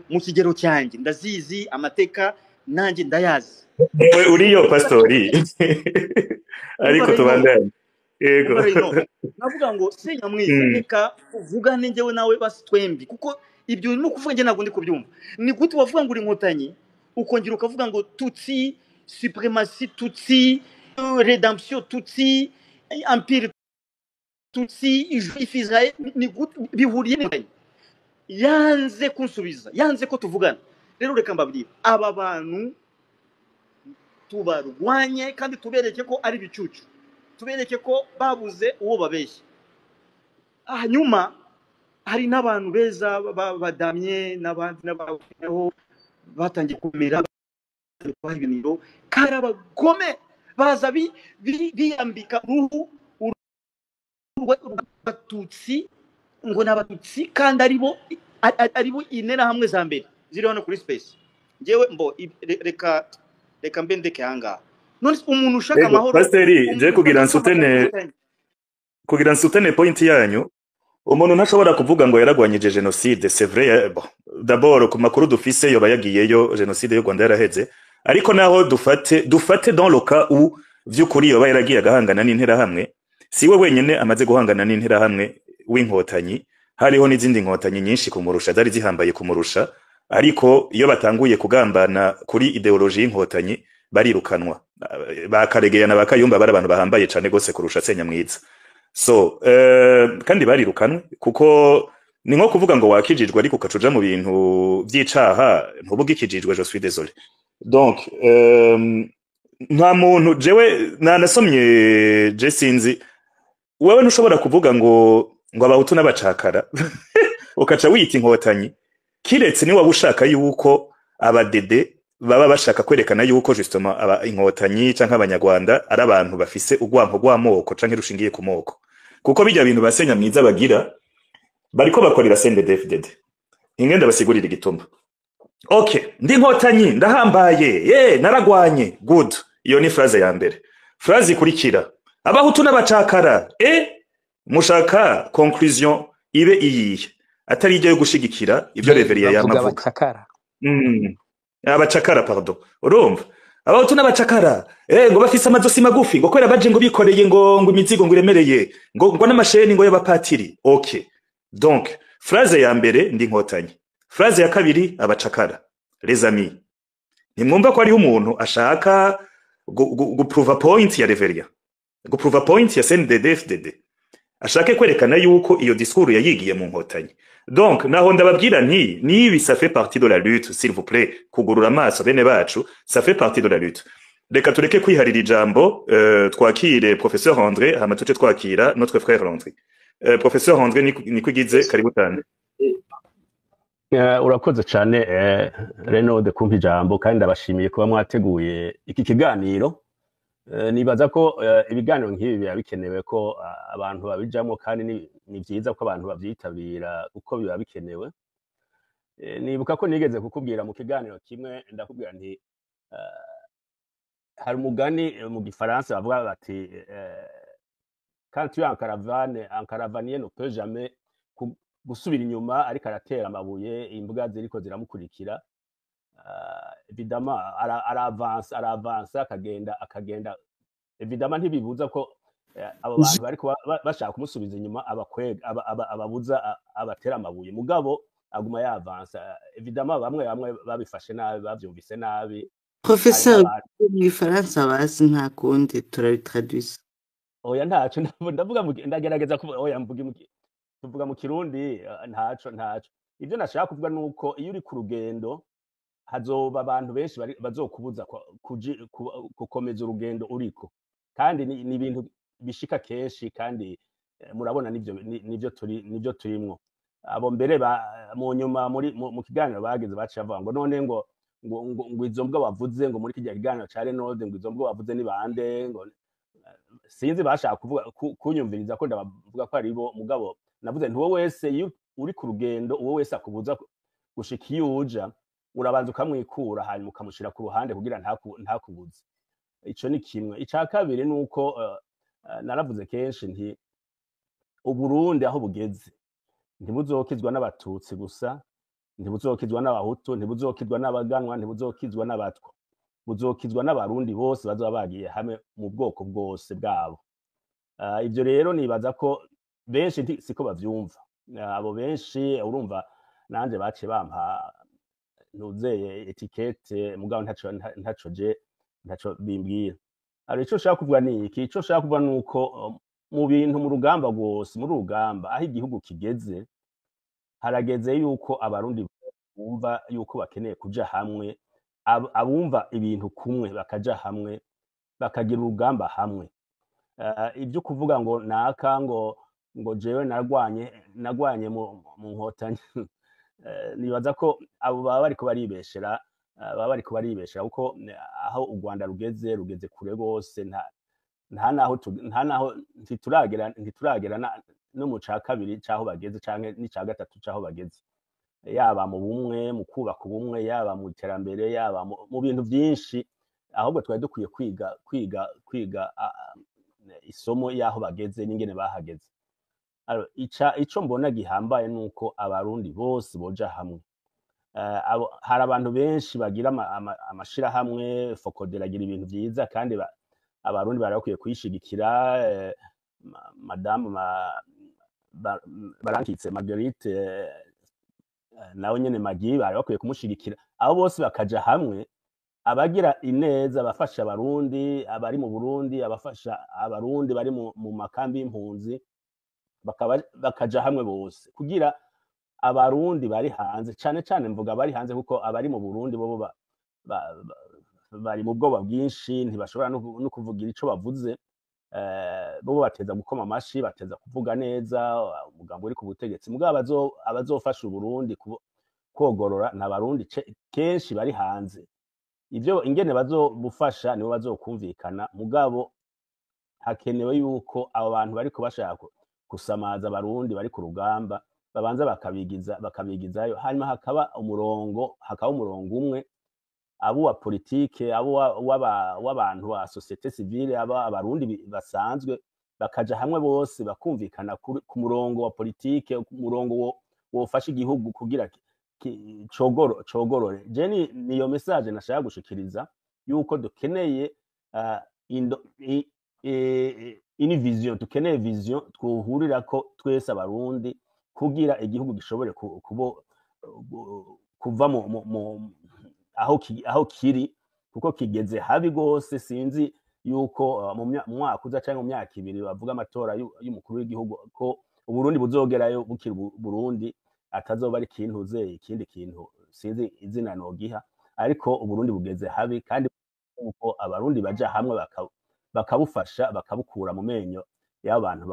mu kigero cyanjye ndazizi, amateka nanjye ndayazi. Ewe uriyo pastori, ariko Umva rero. Tubandanye, yego. Umva rero, navuga ngo Senyamwiza, reka tuvugane njyewe nawe basi twembi, kuko ibyo urimo kuvuga njye ntabwo ndi kubyumva. Ni gute wavuga ngo uri inkotanyi, ukongera ukavuga ngo Tutsi suprématie, Tutsi rédemption, Tutsi empire, Tutsi juif Israël? Ni gute bihuriye n'inkotanyi? Yanze kunsubiza, yanze ko tuvugana. Rero reka mbabwire, aba bantu tubarwanye kandi tubereke ko ari ibicucu, tubereke ko babuze uwo babeshya. Hanyuma hari n'abantu beza badamye n'abandi n'abaho batangiye kumera ibiganiro, kandi abagome baza biyambika uruhu rw'Abatutsi, ngo ni Abatutsi, kandi aribo aribo interahamwe za mbere ziri hano kuri space. Njyewe mbo reka mbe ndeke ahangaha. None se umuntu ushaka Yego, amahoro, pasiteri, je umuntu kugira ushaka nsutene inkotanyi. Kugira nsutene point yanyu, umuntu ntashobora kuvuga ngo yaragwanyije génocide, c'est vrai. Bon, d'abord ku makuru dufise yoba yagiyeyo génocide y'u Rwanda yaraheze, ariko naho dufate dans le cas où vy'ukuri yoba yaragiye agahangana n'interahamwe, siwe wenyene amaze guhangana n'interahamwe w'inkotanyi. Hariho n'izindi nkotanyi nyinshi kumurusha, zari zihambaye kumurusha, ariko iyo batanguye kugambana kuri idéologie y'inkotanyi barirukanwa. Ba Karegeya na ba Kayumba bari abantu bahambaye cane gose kurusha Senyamwiza. So kandi barirukanwe, kuko ni nko kuvuga ngo wakijijwe ariko ukacuja mu bintu vy'icaha, ntubuge ikijijwe. Je suis désolé. Donc nta muntu, jewe nanasomye, je sinzi, wewe ntushobora kuvuga ngo Abahutu n'abacakara ukaca wiyita inkotanyi, kiretse ni waba ushaka yuko abadede baba bashaka kwerekana yuko justement aba inkotanyi canke Abanyarwanda ari abantu bafise urwanko rw'amoko canke rushingiye ku moko, kuko bijya bintu basenya mwiza bagira bariko bakorera CNDD-FDD. Ingenda basigurira igituma. Okay, ndi inkotanyi, ndahambaye, ye naragwanye, good. Iyo ni phrase ya mbere. Phrase ikurikira: Abahutu n'abacakara. Mushaka conclusion ibe iyihe atari ijya yo gushigikira ivyo Reveria Bavuga yamavuga? Abacakara. Abacakara, pardon. Urumva, Abahutu n'abacakara, ngo bafise amazosi magufi, ngo kubera baje ngo bikoreye ngo imizigo ngo iremereye, ngo n'amasheni ngo y'abapatiri. Okay, donc phrase ya mbere ndi inkotanyi, phrase ya kabiri abacakara. Les amis, ntimwumva ko hariho umuntu ashaka gupruva point ya Reveria, gupruva point ya CNDD-FDD? Ashake kwerekana yuko iyo discours yayigiye mu Nkotanyi. Donc naho ndababwira nti nibi, ça fait partie de la lutte, s'il vous plaît, kugurura amaso bene bacu, ça fait partie de la lutte. Reka tureke kwiharira ijambo, twakire professeur André, hama tuce twakira notre frère Landry. Professeur André Nikwigize, karibu cyane. Urakoze cyane, Renaud, kumpa ijambo, kandi ndabashimiye kuba mwateguye iki kiganiro. Nibaza ko ibiganiro nk'ibi biba bikenewe ko abantu babijamwo, kandi ni vyiza ko abantu bavyitabira kuko biba bikenewe. Nibuka ko nigeze kukubwira mu kiganiro kimwe, ndakubwira nti hari umugani mu gifaransa bavuga bati "Quand tu es en caravane, un caravanier ne peut jamais gusubira inyuma ariko aratera amabuye imbwa ziriko ziramukurikira." Évidemment aravansa, aravansa, akagenda, akagenda. Évidemment ntibibuza ko abo bantu bariko bashaka kumusubiza inyuma, abakwega, ababuza, abatera amabuye, mugabo aguma yavansa. Évidemment bamwe bamwe babifashe nabi, bavyumvise nabi. Hari Professeur, n'abantu mu gifaransa basi, nta kundi turabitraduisa. Oya, ntaco, ndavuga ndagerageza kuvuga, oya, mvuga tuvuga mu Kirundi, ntaco, ntaco. Ivyo nashaka kuvuga nuko iyo uri ku rugendo hazoba abantu benshi bazokubuza gukomeza urugendo uriko, kandi ni ibintu bishika kenshi, kandi murabona nivyo nivyo turi, nivyo turimwo. Abo mbere mu nyuma muri mu kiganiro bagize baciye bavuga ngo none ngo izo mbwa bavuze ngo muri kirya kiganiro ca Renaud, ngo izo mbwa bavuze ni bande? Ngo sinzi, bashaka kuvuga kunyumviriza ko ndabavuga ko ari bo. Mugabo navuze nti uwo wese, iyo uri ku rugendo, uwo wese akubuza gushika iyo uja, urabanza ukamwikura, hanyuma ukamushira ku ruhande kugira ntakubuze. Ico ni kimwe. Ica kabiri ni uko naravuze kenshi nti Uburundi aho bugeze ntibuzokizwa n'Abatutsi gusa, ntibuzokizwa n'Abahutu, ntibuzokizwa n'Abaganwa, ntibuzokizwa n'Abatwa, buzokizwa n'Abarundi bose bazoba bagiye hamwe mu bwoko bwose bwabo. Ivyo rero nibaza ko benshi siko bavyumva. Abo benshi urumva nanje baciye bampa ntuzeye étiquette, mugabo ntaco ntaco je ntaco bimbwira. Alors ico nshaka kuvuga ni iki? Ico nshaka kuvuga ni uko mu bintu, mu rugamba rwose, muri rugamba aho igihugu kigeze, harageze yuko Abarundi bumva yuko bakeneye kuja hamwe, abumva ibintu kumwe bakaja hamwe, bakagira urugamba hamwe. Ibyo kuvuga ngo naka ngo jewe narwanye mu Nkotanyi, nibaza ko abo baba bariko baribeshera, baba bariko baribeshera, kuko aho u Rwanda rugeze, rugeze kure rwose. Nta naho ntituragera no mu ca kabiri c'aho bageze canke n'ica gatatu c'aho bageze, yaba mu bumwe, mu kubaka ubumwe, yaba mu iterambere, yaba mu bintu vyinshi. Ahubwo twari dukwiye kwiga isomo y'aho bageze n'ingene bahageze. Alors, ico mbona gihambaye nuko Abarundi bose boja hamwe. Hari abantu benshi bagira amashirahamwe, Fokodera agira ibintu vyiza, kandi Abarundi bari bakwiye kuyishigikira. Madamu Barankitse Marguerite, nawe nyene Magi, bari bakwiye kumushigikira. Abo bose bakaja hamwe, abagira ineza, abafasha Abarundi abari mu Burundi, abafasha Abarundi bari mu makambi y'impunzi, bakaja hamwe bose kugira Abarundi bari hanze, cane cane mvuga abari hanze, kuko abari mu Burundi bobo bari mu bwoba bwinshi, ntibashobora no kuvugira ico bavuze. Bobo bateza gukoma amashi, bateza kuvuga neza umugambi uri ku butegetsi. Mugabo abazofasha Uburundi kogorora ni Abarundi kenshi bari hanze. Ivyo ingene bazobufasha nibo bazokumvikana, mugabo hakenewe yuko abo bantu bariko bashaka gusamaza Abarundi bari ku rugamba babanza bakabigizayo, hanyuma hakaba umurongo umwe, abo wa politike, abo w'abantu ba société civile, aba Abarundi basanzwe, bakaja hamwe bose, bakumvikana ku murongo wa politike, ku murongo wofasha igihugu kugira cogorore. Je niyo message nashaka gushikiriza, yuko dukeneye ini vision, dukeneye vision twuhurirako twese Abarundi kugira igihugu gishobore kuva mu aho kiri, kuko kigeze habi gose. Sinzi Yuko mu mwaka uza canke mu myaka 2 bavuga amatora y'umukuru w'igihugu, ko Uburundi buzogerayo bukiri Burundi, atazoba ari ikintu ze ikindi kintu sinzi izina nogiha. Ariko Uburundi bugeze habi, kandi uko Abarundi baja hamwe bakabufasha, bakabukura mu menyo y'abantu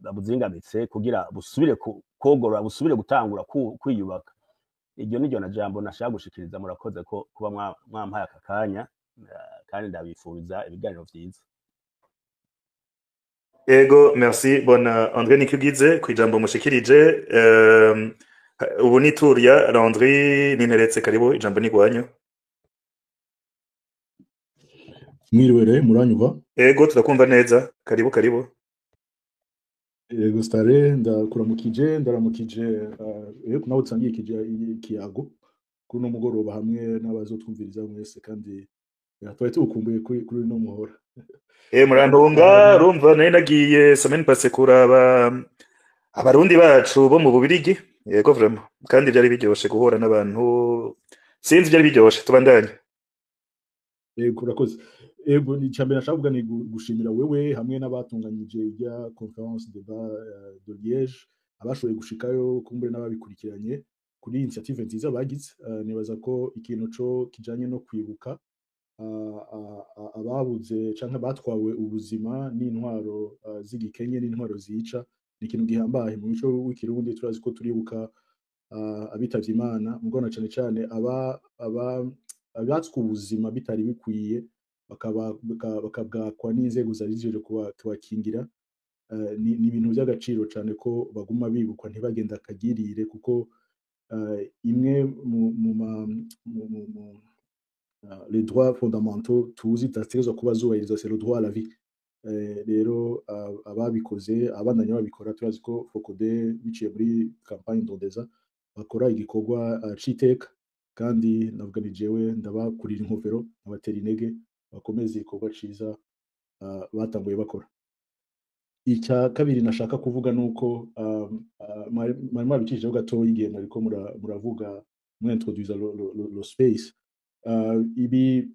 babuzingamitse kugira busubire kogorora, busubire gutangura kwiyubaka. Iryo niryo na jambo nashaka gushikiriza. Murakoze ko kuba mwampaye aka kanya, kandi ndabifuriza ibiganiro vyiza. Ego, merci bwana André Nikugize ku ijambo mushikirije. Ubu ni tour ya Landry Ninteretse. Karibu, ijambo ni gwanyu. Mwiriwe rero, muranyumva? Ego, turakumva neza, karibu karibu. Yego stare, ndakuramukije, ndaramukije yego nawe usangiye ikiyago kuri uno mugoroba hamwe n'abazotwumviriza mwese, kandi twari tugukumbuye kuri uno muhora. Murantunga, urumva nari nagiye semaine passée kuraba Abarundi bacu bo mu Bubirigi. Yego, vraiment, kandi byari biryoshe guhura n'abantu, sinzi, byari biryoshe. Tubandanye. Yego, urakoze. Yego, ni icambere nashaka kuvuga ni gushimira wewe hamwe n'abatunganyije irya conférence débat de Liège, abashoboye gushikayo kumbure n'ababikurikiranye, kuri initiative nziza bagize. Nibaza ko ikintu co kijanye no kwibuka ababuze canke batwawe ubuzima n'intwaro z'igikenye n'intwaro zica ni ikintu gihambaye mu mico w'Ikirundi. Turazi ko turibuka abitavye Imana, mugabo na cane cane aba aba abatswe ubuzima bitari bikwiye, bakabwakwa n'inzego zari zijeje kubakingira. Ni ibintu by'agaciro cyane ko baguma bibukwa, ntibagenda akagirire, kuko imwe mu mu ma- mu mu mu les droits fondamentaux tuzi zitegerezwa kuba zubahirizwa, c'est le droit à la vie. Rero ababikoze, abandanya babikora, turazi ko FOCODE biciye muri campagne Ndondeza bakora igikorwa c'iteka, kandi navuga ni jewe ndabakurira inkofero, nkabatera intege bakomeze igikorwa ciza batanguye bakora. Icya kabiri nashaka kuvuga ni uko mwari mwabicijeho gatoya igihe mwariko muravuga, mwintroduisa le space. Ibi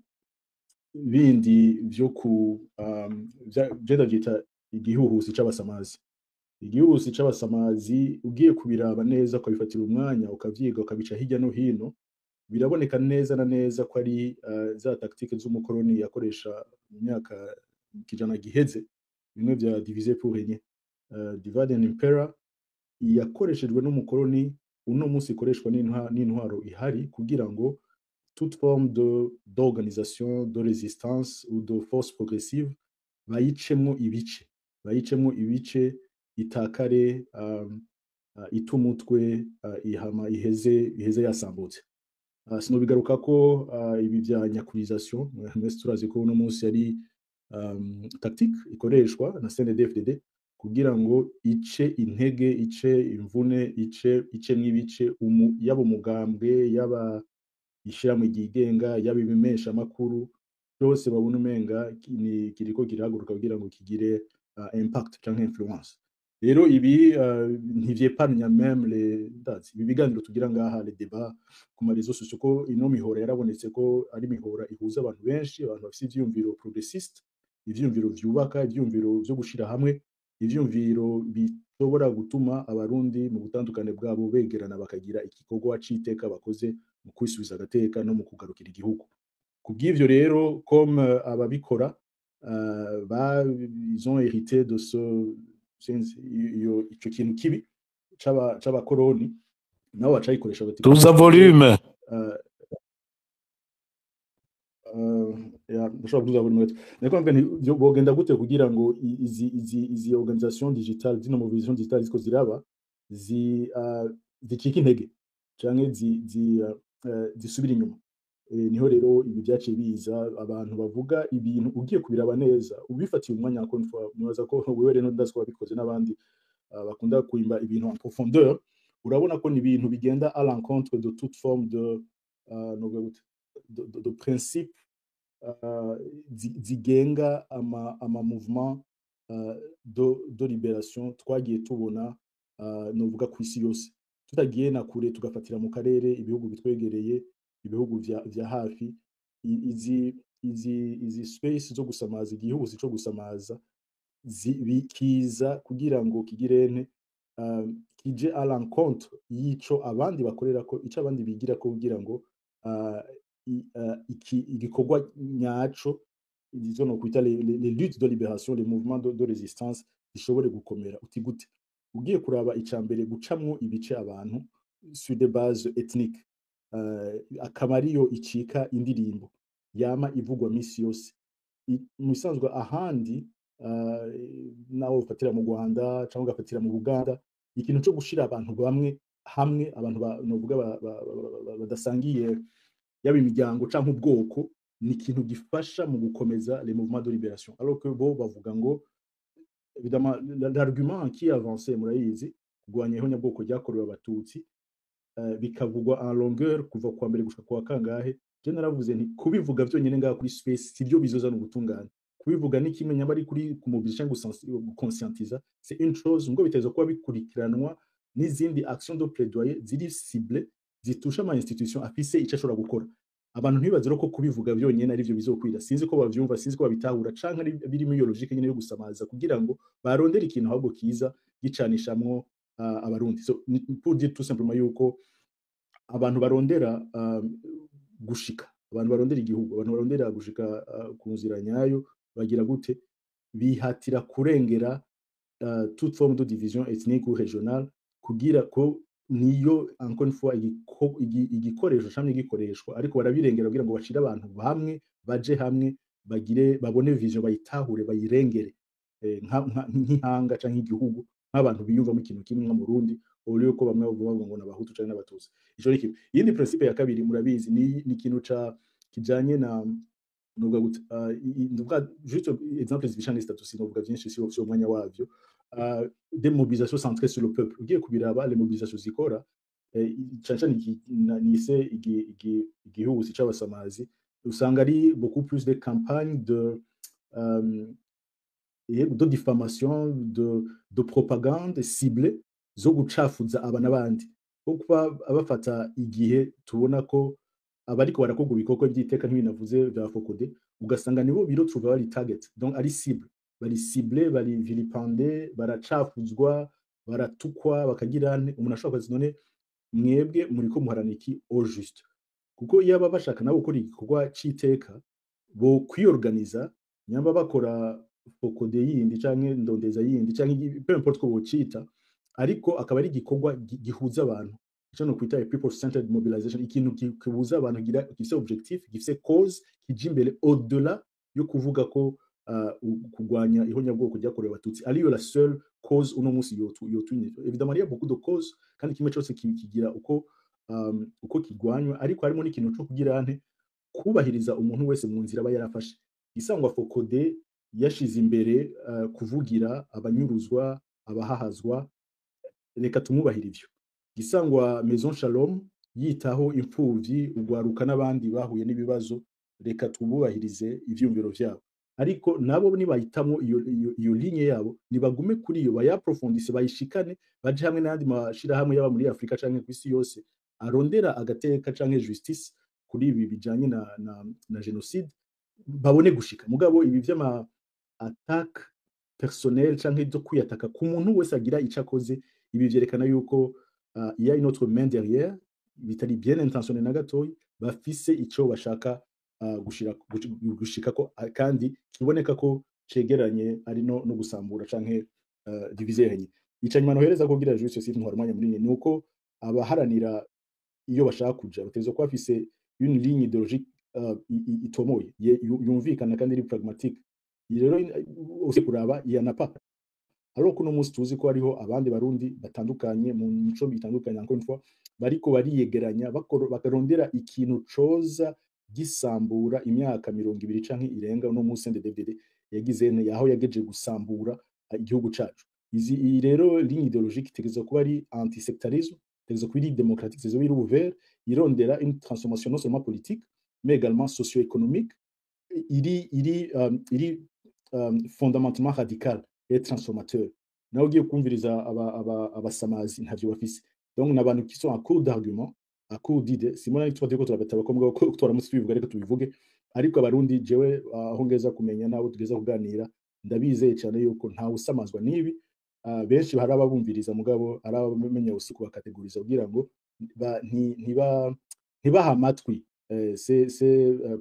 bindi vyo ku je ndavyita igihuhusi c'abasamazi. Igihuhusi c'abasamazi, ugiye kubiraba neza, ukabifatira umwanya, ukavyiga, ukabica hirya no hino, biraboneka neza na neza ko ari za tactique z'umukoroni yakoresha mu myaka mu kijana giheze, bimwe vya diviser pour régner, divide and impera, yakoreshejwe n'umukoroni, uno munsi ikoreshwa n'intwaro ihari kugira ngo toute forme de d'organisation de résistance ou de force progressive bayicemwo ibice, bayicemwo ibice, itakare, ite umutwe, ihama iheze yasambutse. Sinobigaruka ko ibi vya nyakurisation, mwese turazi ko uno munsi ari tactique ikoreshwa na CNDD-FDD kugira ngo ice intege, ice imvune, ice mw'ibice yaba umugambwe, yaba ishirahamwe ryigenga, yaba ibimesha amakuru byose babona umenga ni kiriko kirahaguruka kugira ngo kigire impact canke influence. Rero ibi ntivyeparnya même les ndazi ibi biganiro tugira ngaha, les débats ku ma réseaux sociaux, ko ino mihora yarabonetse ko ari imihora ihuza abantu benshi, abantu bafise ivyiyumviro progressiste, ivyiyumviro vyubaka, ivyiyumviro vyo gushira hamwe, ivyiyumviro bishobora gutuma Abarundi mu butandukane bwabo begerana, bakagira igikorwa c'iteka bakoze mu kwisubiza agateka no mu kugarukira igihugu. Kubw'ivyo rero, comme ababikora ils ont hérité de ce, sinzi, iyo ico kintu kibi c'abakoroni, nabo bacayikoresha bati Tuza volume. Ya, ndashobora kuduza volume gato. Nariko mvuga nti bogenda gute kugira ngo izi organisation digitale, zino mobilisation digitale ziko ziraba zicika intege canke zisubira inyuma. Niho rero ibi byaciye biza, abantu bavuga ibintu ugiye kubiraba neza ubifatiye umwanya. Ko nibaza ko wewe rero ndazi ko wabikoze n'abandi bakunda kuimba ibintu en profondeur, urabona ko ni ibintu bigenda à l'encontre de toute forme de novuga gute, de principe zigenga ama mouvement de libération twagiye tubona, novuga ku isi yose, tutagiye na kure, tugafatira mu karere, ibihugu bitwegereye, ibihugu vya hafi. Izi space zo gusamaza, igihuhusi co gusamaza kiza kugira ngo kigirente kije à l'encontre y'ico abandi bakorera ko, ico abandi bigira ko, kugira ngo iki igikorwa nyaco, izo no kwita les luttes de libération, les mouvements de résistance zishobore gukomera. Uti gute? Ugiye kuraba, icambere, gucamwo ibice abantu sur des bases ethniques, akaba ariyo icika indirimbo yama ivugwa misi yose. Mu bisanzwe ahandi, nawe ufatira mu Rwanda cyangwa ugafatira mu Buganda, ikintu cyo gushira abantu bamwe hamwe, abantu novuga badasangiye yaba imiryango canke ubwoko, ni ikintu gifasha mu gukomeza les mouvements de libération, alors que bo bavuga ngo, évidemment, l'argument qui est avancé, murayizi, kurwanya ihonyabwoko ryakorewe Abatutsi, bikavugwa en longueur kuva kuwa mbere gushika kuwa kangahe. Je naravuze nti kubivuga byonyine ngaha kuri space sibyo bizozana ubutungane. Kubivuga ni kimwe, nyamba ari kuri kumobiliza cyangwa guconscientiza, c'est une chose, ngo biteza kuba bikurikiranwa n'izindi action de plaidoyer ziri ciblées, zitusha ama institution afise ico ashobora gukora. Abantu ntibaze rero ko kubivuga byonyine ari byo bizokwira. Sinzi ko bavyumva, sinzi ko babitahura, canke ari biri muri iyo logique nyene yo gusamaza kugira ngo barondere ikintu ahubwo kiza gicanishamwo Abarundi. So pour dire tout simplement yuko abantu barondera gushika, abantu barondera igihugu, abantu barondera gushika ku nzira nyayo, bagira gute? Bihatira kurengera toute forme de division ethnique ou régionale, kugira ko niyo, encore une fois, igikoresho camwe gikoreshwa, ariko barabirengera kugira ngo bashire abantu hamwe, baje hamwe, bagire babone vision, bayitahure, bayirengere nk'ihanga canke igihugu, nk'abantu biyumvamo ikintu kimwe nka Murundi, au lieu ko bamwe bavuga ngo n'Abahutu canke n'Abatutsi. Ico ni kimwe. Iyindi principe ya kabiri, murabizi, ni ikintu ca kijanye na, novuga gute, ndavuga juste exemple zibishana zitatu, sinovuga vyinshi, si umwanya wavyo. Des mobilisations centrées sur le peuple, ugiye kubiraba, les mobilisations zikora, cane cane nise igihuhusi c'abasamazi, usanga ari beaucoup plus des campagnes de diffamation, de propagande ciblée zo gucafuza aba n'abandi, ko kuba bafata igihe tubona ko abariko barakorwa ibikorwa by'iteka nk'ibinavuze vya FOCODE, ugasanga nibo biro trouva bari target, donc ari cible, bari ciblé, bari vilipendé, baracafuzwa, baratukwa, bakagira nte. Umuntu ashobora kubaza: none mwebwe muriko muharana iki au juste? Kuko iyo aba bashaka nabo gukora igikorwa c'iteka, bo kwiorganiza, nyamba bakora FOCODE yindi canke ndondeza yindi canke peu importe ko bocita, ariko akaba ari igikorwa gihuza abantu, ico no kwita a people centered mobilization, ikintu gihuza abantu, gifise objectif, gifise cause kija imbere au delà yo kuvuga ko kurwanya ihonyabwoko ryakorewe Abatutsi ariyo la seule cause uno munsi yotu. Évidemment, il y a beaucoup de causes, kandi kimwe cyose kigira uko kigwanywa, ariko harimo n'ikintu co kugira nte, kubahiriza umuntu wese mu nzira aba yarafashe. Isangwa FOCODE yashize imbere kuvugira abanyuruzwa, abahahazwa, reka tumwubahire ivyo. Gisangwa Maison Shalom yitaho imfuvyi, ugwaruka n'abandi bahuye n'ibibazo, reka tububahirize ivyumviro vyabo. Ariko nabo nibahitamwo iyo ligne yabo, nibagume kuri iyo, bayaprofondise, bayishikane, baje hamwe n'ayandi mashirahamwe yaba muri Afrika canke kw'isi yose arondera agateka canke justice kuri ibi bijanye na génocide, babone gushika. Mugabo ibi vy'ama attaque personnel canke zo kwiyataka ku muntu wese agira ico akoze, ibi vyerekana yuko il y a une autre main derrière, bitari bien intentionné na gatoyi, bafise ico bashaka gushikako, kandi kiboneka ko cegeranye ari no gusambura canke diviser renye. Ica nyuma nohereza kugira juste si ntwara umwanya munini, ni uko abaharanira iyo bashaka kuja bategerezwa kuba bafise une ligne idéologique itomoye, yumvikana kandi iri pragmatique. Iyi rero use kuraba, il y en a pas, alors ko uno munsi tuzi ko hariho abandi Barundi batandukanye mu mico bitandukanye, encore une fois, bariko bariyegeranya, bakarondera ikintu coza gisambura imyaka 20 canke irenga uno munsi CNDD-FDD yagize yaho yageje gusambura igihugu cacu. Izi iyi rero ligne idéologique itegerezwa kuba ari antisectarisme, itegerezwa kuba iri démocratique, itegerezwa kuba iri ouvert, irondera une transformation non seulement politique mais également socio-économique, iri fondamentalement radical et transformateur. Nawe ugiye kumviriza abasamazi, ntavyo bafise. Donc n'abantu qui sont à court d'arguments, à court d'idées. Simona, nitwa turiko turabata ko turamutse tubivuga, ariko tubivuge. Ariko abarundi jewe aho ngeza kumenya nabo tugeza kuganira, ndabizeye cyane yuko ntawe usamazwa n'ibi. Benshi hari ababumviriza, mugabo hari abamenya usiku bakateguriza kugira ngo ntibaha amatwi ces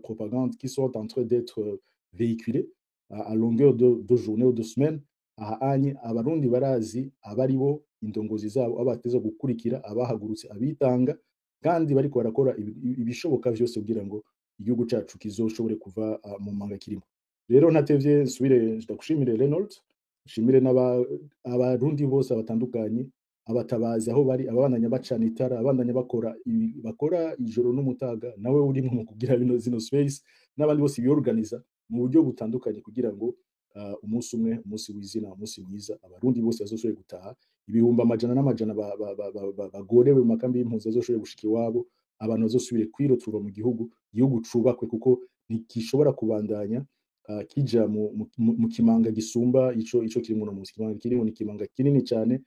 propagandes qui sont en train d'être véhiculées à longueur de journée ou de semaine. Aha anye abarundi barazi abari bo indongozi zabo, abateza gukurikira, abahagurutse, abitanga, kandi bariko barakora ibishoboka vyose kugira ngo igihugu cacu kizoshobore kuva mu manga kirimo. Rero ntatevye, nsubire ndagushimire Reynold, nshimire n'aba abarundi bose batandukanye, abatabazi aho bari, ababandanya bacana itara, ababandanya bakora bakora ijoro n'umutaga, nawe urimo mu kugira bino zino space, n'abandi bose biorganiza mu buryo butandukanye kugira ngo umunsi umwe, umunsi w'izina, umunsi mwiza, abarundi bose bazoshobore gutaha. Ibihumbi amajana n'amajana bagorewe mu makambi y'impunzi bazoshobore gushika iwabo, abantu bazosubire kwirotura mu gihugu, igihugu cubakwe, kuko ntigishobora kubandanya kija mu kimanga gisumba ico kirimo uno munsi. Ikimanga kirimo ni ikimanga kinini cyane.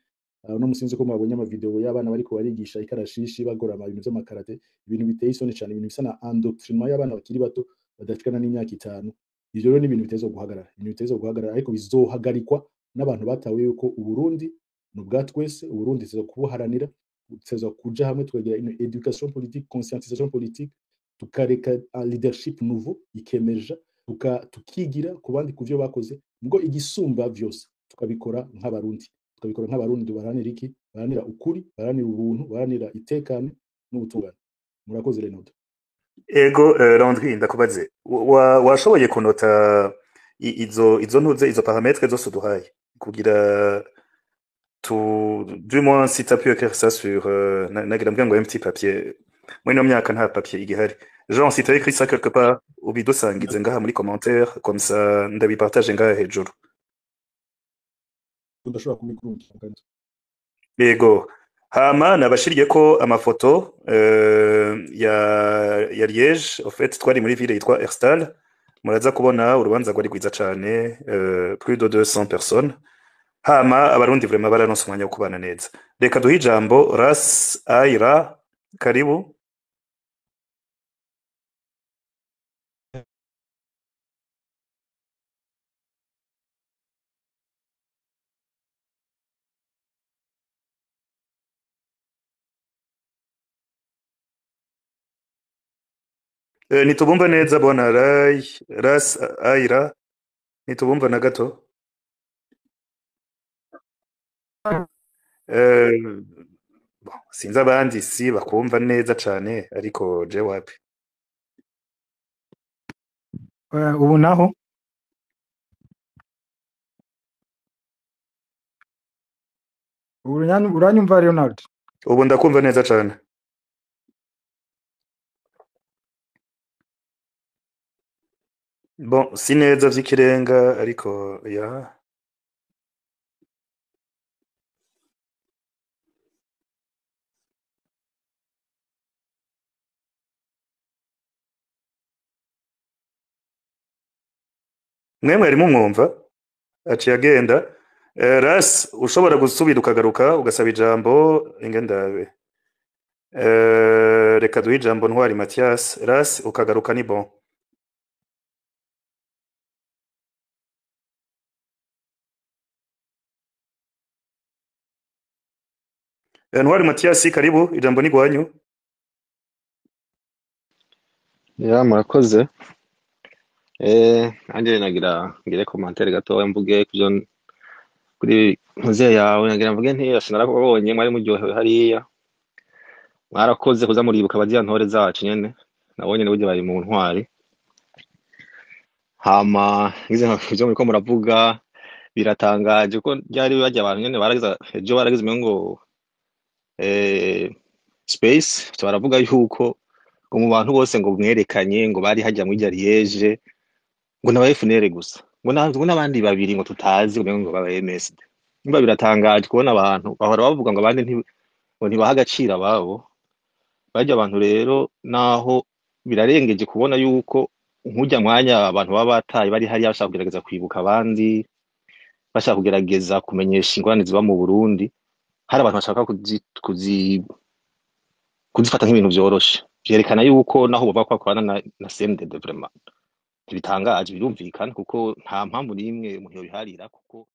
Uno musi sinzi ko mwabonye amavideo y'abana bariko barigisha ikarashishi, bagorama ibintu vy'amakarate, ibintu biteye isoni cyane, ibintu bisa na endoctrinement y'abana bakiri bato badashikana n'imyaka 5. Ivyo rero ni ibintu biteza guhagarara, ibintu biteza guhagarara, ariko bizohagarikwa n'abantu batawe yuko Uburundi ni ubwa twese. Uburundi tuza kubuharanira, tuza kuja hamwe tukagira une éducation politique, conscientisation politique, tukareka un leadership nouveau ikemeja, tukigira ku bandi ku vyo bakoze, ubwo igisumba vyose tukabikora nk'abarundi, tukabikora nk'abarundi. Baharanira iki? Baharanira ukuri, baharanira ubuntu, baharanira itekane n'ubutungane. Murakoze, Renaud. Ego, Landry, ndakubaze, washoboye kunota izo ntuze, izo paramètres zose uduhaye kugira tu du moins si t'as pu écrire ça sur nagira mbwira ngo un petit papier, muri ino myaka nta papier igihari, genre si t'as écrit ça quelque part, ubidusangize ngaha muri commentaire, comme ça ndabipartage ngaha hejuru. Ndashobora kubikurikira kandi. Yego, hama nabashiriye ko amafoto ya Liège. Au fait twari muri ville yitwa Herstal. Muraza kubona urubanza rwari rwiza cane, plus de 200 personnes. Hama abarundi vraiment bararonse umwanya wo kubana neza. Reka duhe ijambo Ras Aira, karibu. Ntitubumva neza bwana Rai Ras Aira, ntitubumva na gato. Bon, sinzi abandi si bakumva neza cane, ariko je wapi. Ubu naho ubu uranyumva Leonard? Ubu ndakumva neza cane. Bon, si neza vy'ikirenga, ariko ya mwe mwari mumwumva aciye agenda. Ras, ushobora gusubira ukagaruka ugasaba ijambo ingendabe. Reka duhe ijambo Ntwari Mathias. Ras, ukagaruka ni bon. Ntwari Mathias, karibu, ijambo ni gwanyu. Ya, murakoze. Nanjye nagira ngire commentaire gatoya mvuge kuvyo kuri ntuze yawe, nagira mvuge nti sinarabonye mwari muryohewe hariya, mwarakoze kuza muribuka baziya ntore zacu nyene, nabonye n'uburyo bari mu ntwari. Hama ngize nka ivyo muriko muravuga biratangaje ko byari bajya abantu nyene baragize ejo baragize umengo space baravuga yuko ngo mu bantu bose ngo mwerekanye ngo bari hajya muri Liège ngo n'aba FNL gusa, ngo n'abandi babiri ngo tutazi ngo ngo baba MSD. Nimba biratangaje kubona abantu bahora bavuga ngo abandi ngo ntibaha agaciro ababo. Bajya abantu rero naho birarengeje kubona yuko nk'ujya mwanya abantu baba bataye bari hariya bashaka kugerageza kwibuka abandi, bashaka kugerageza kumenyesha ingorane ziba mu Burundi, hari abantu bashaka kuzifata nk'ibintu vyoroshe. Vyerekana yuko naho bova ko bakorana na CNDD, vraiment ntibitangaje, birumvikana, kuko nta mpamvu n'imwe umuntu yobiharira kuko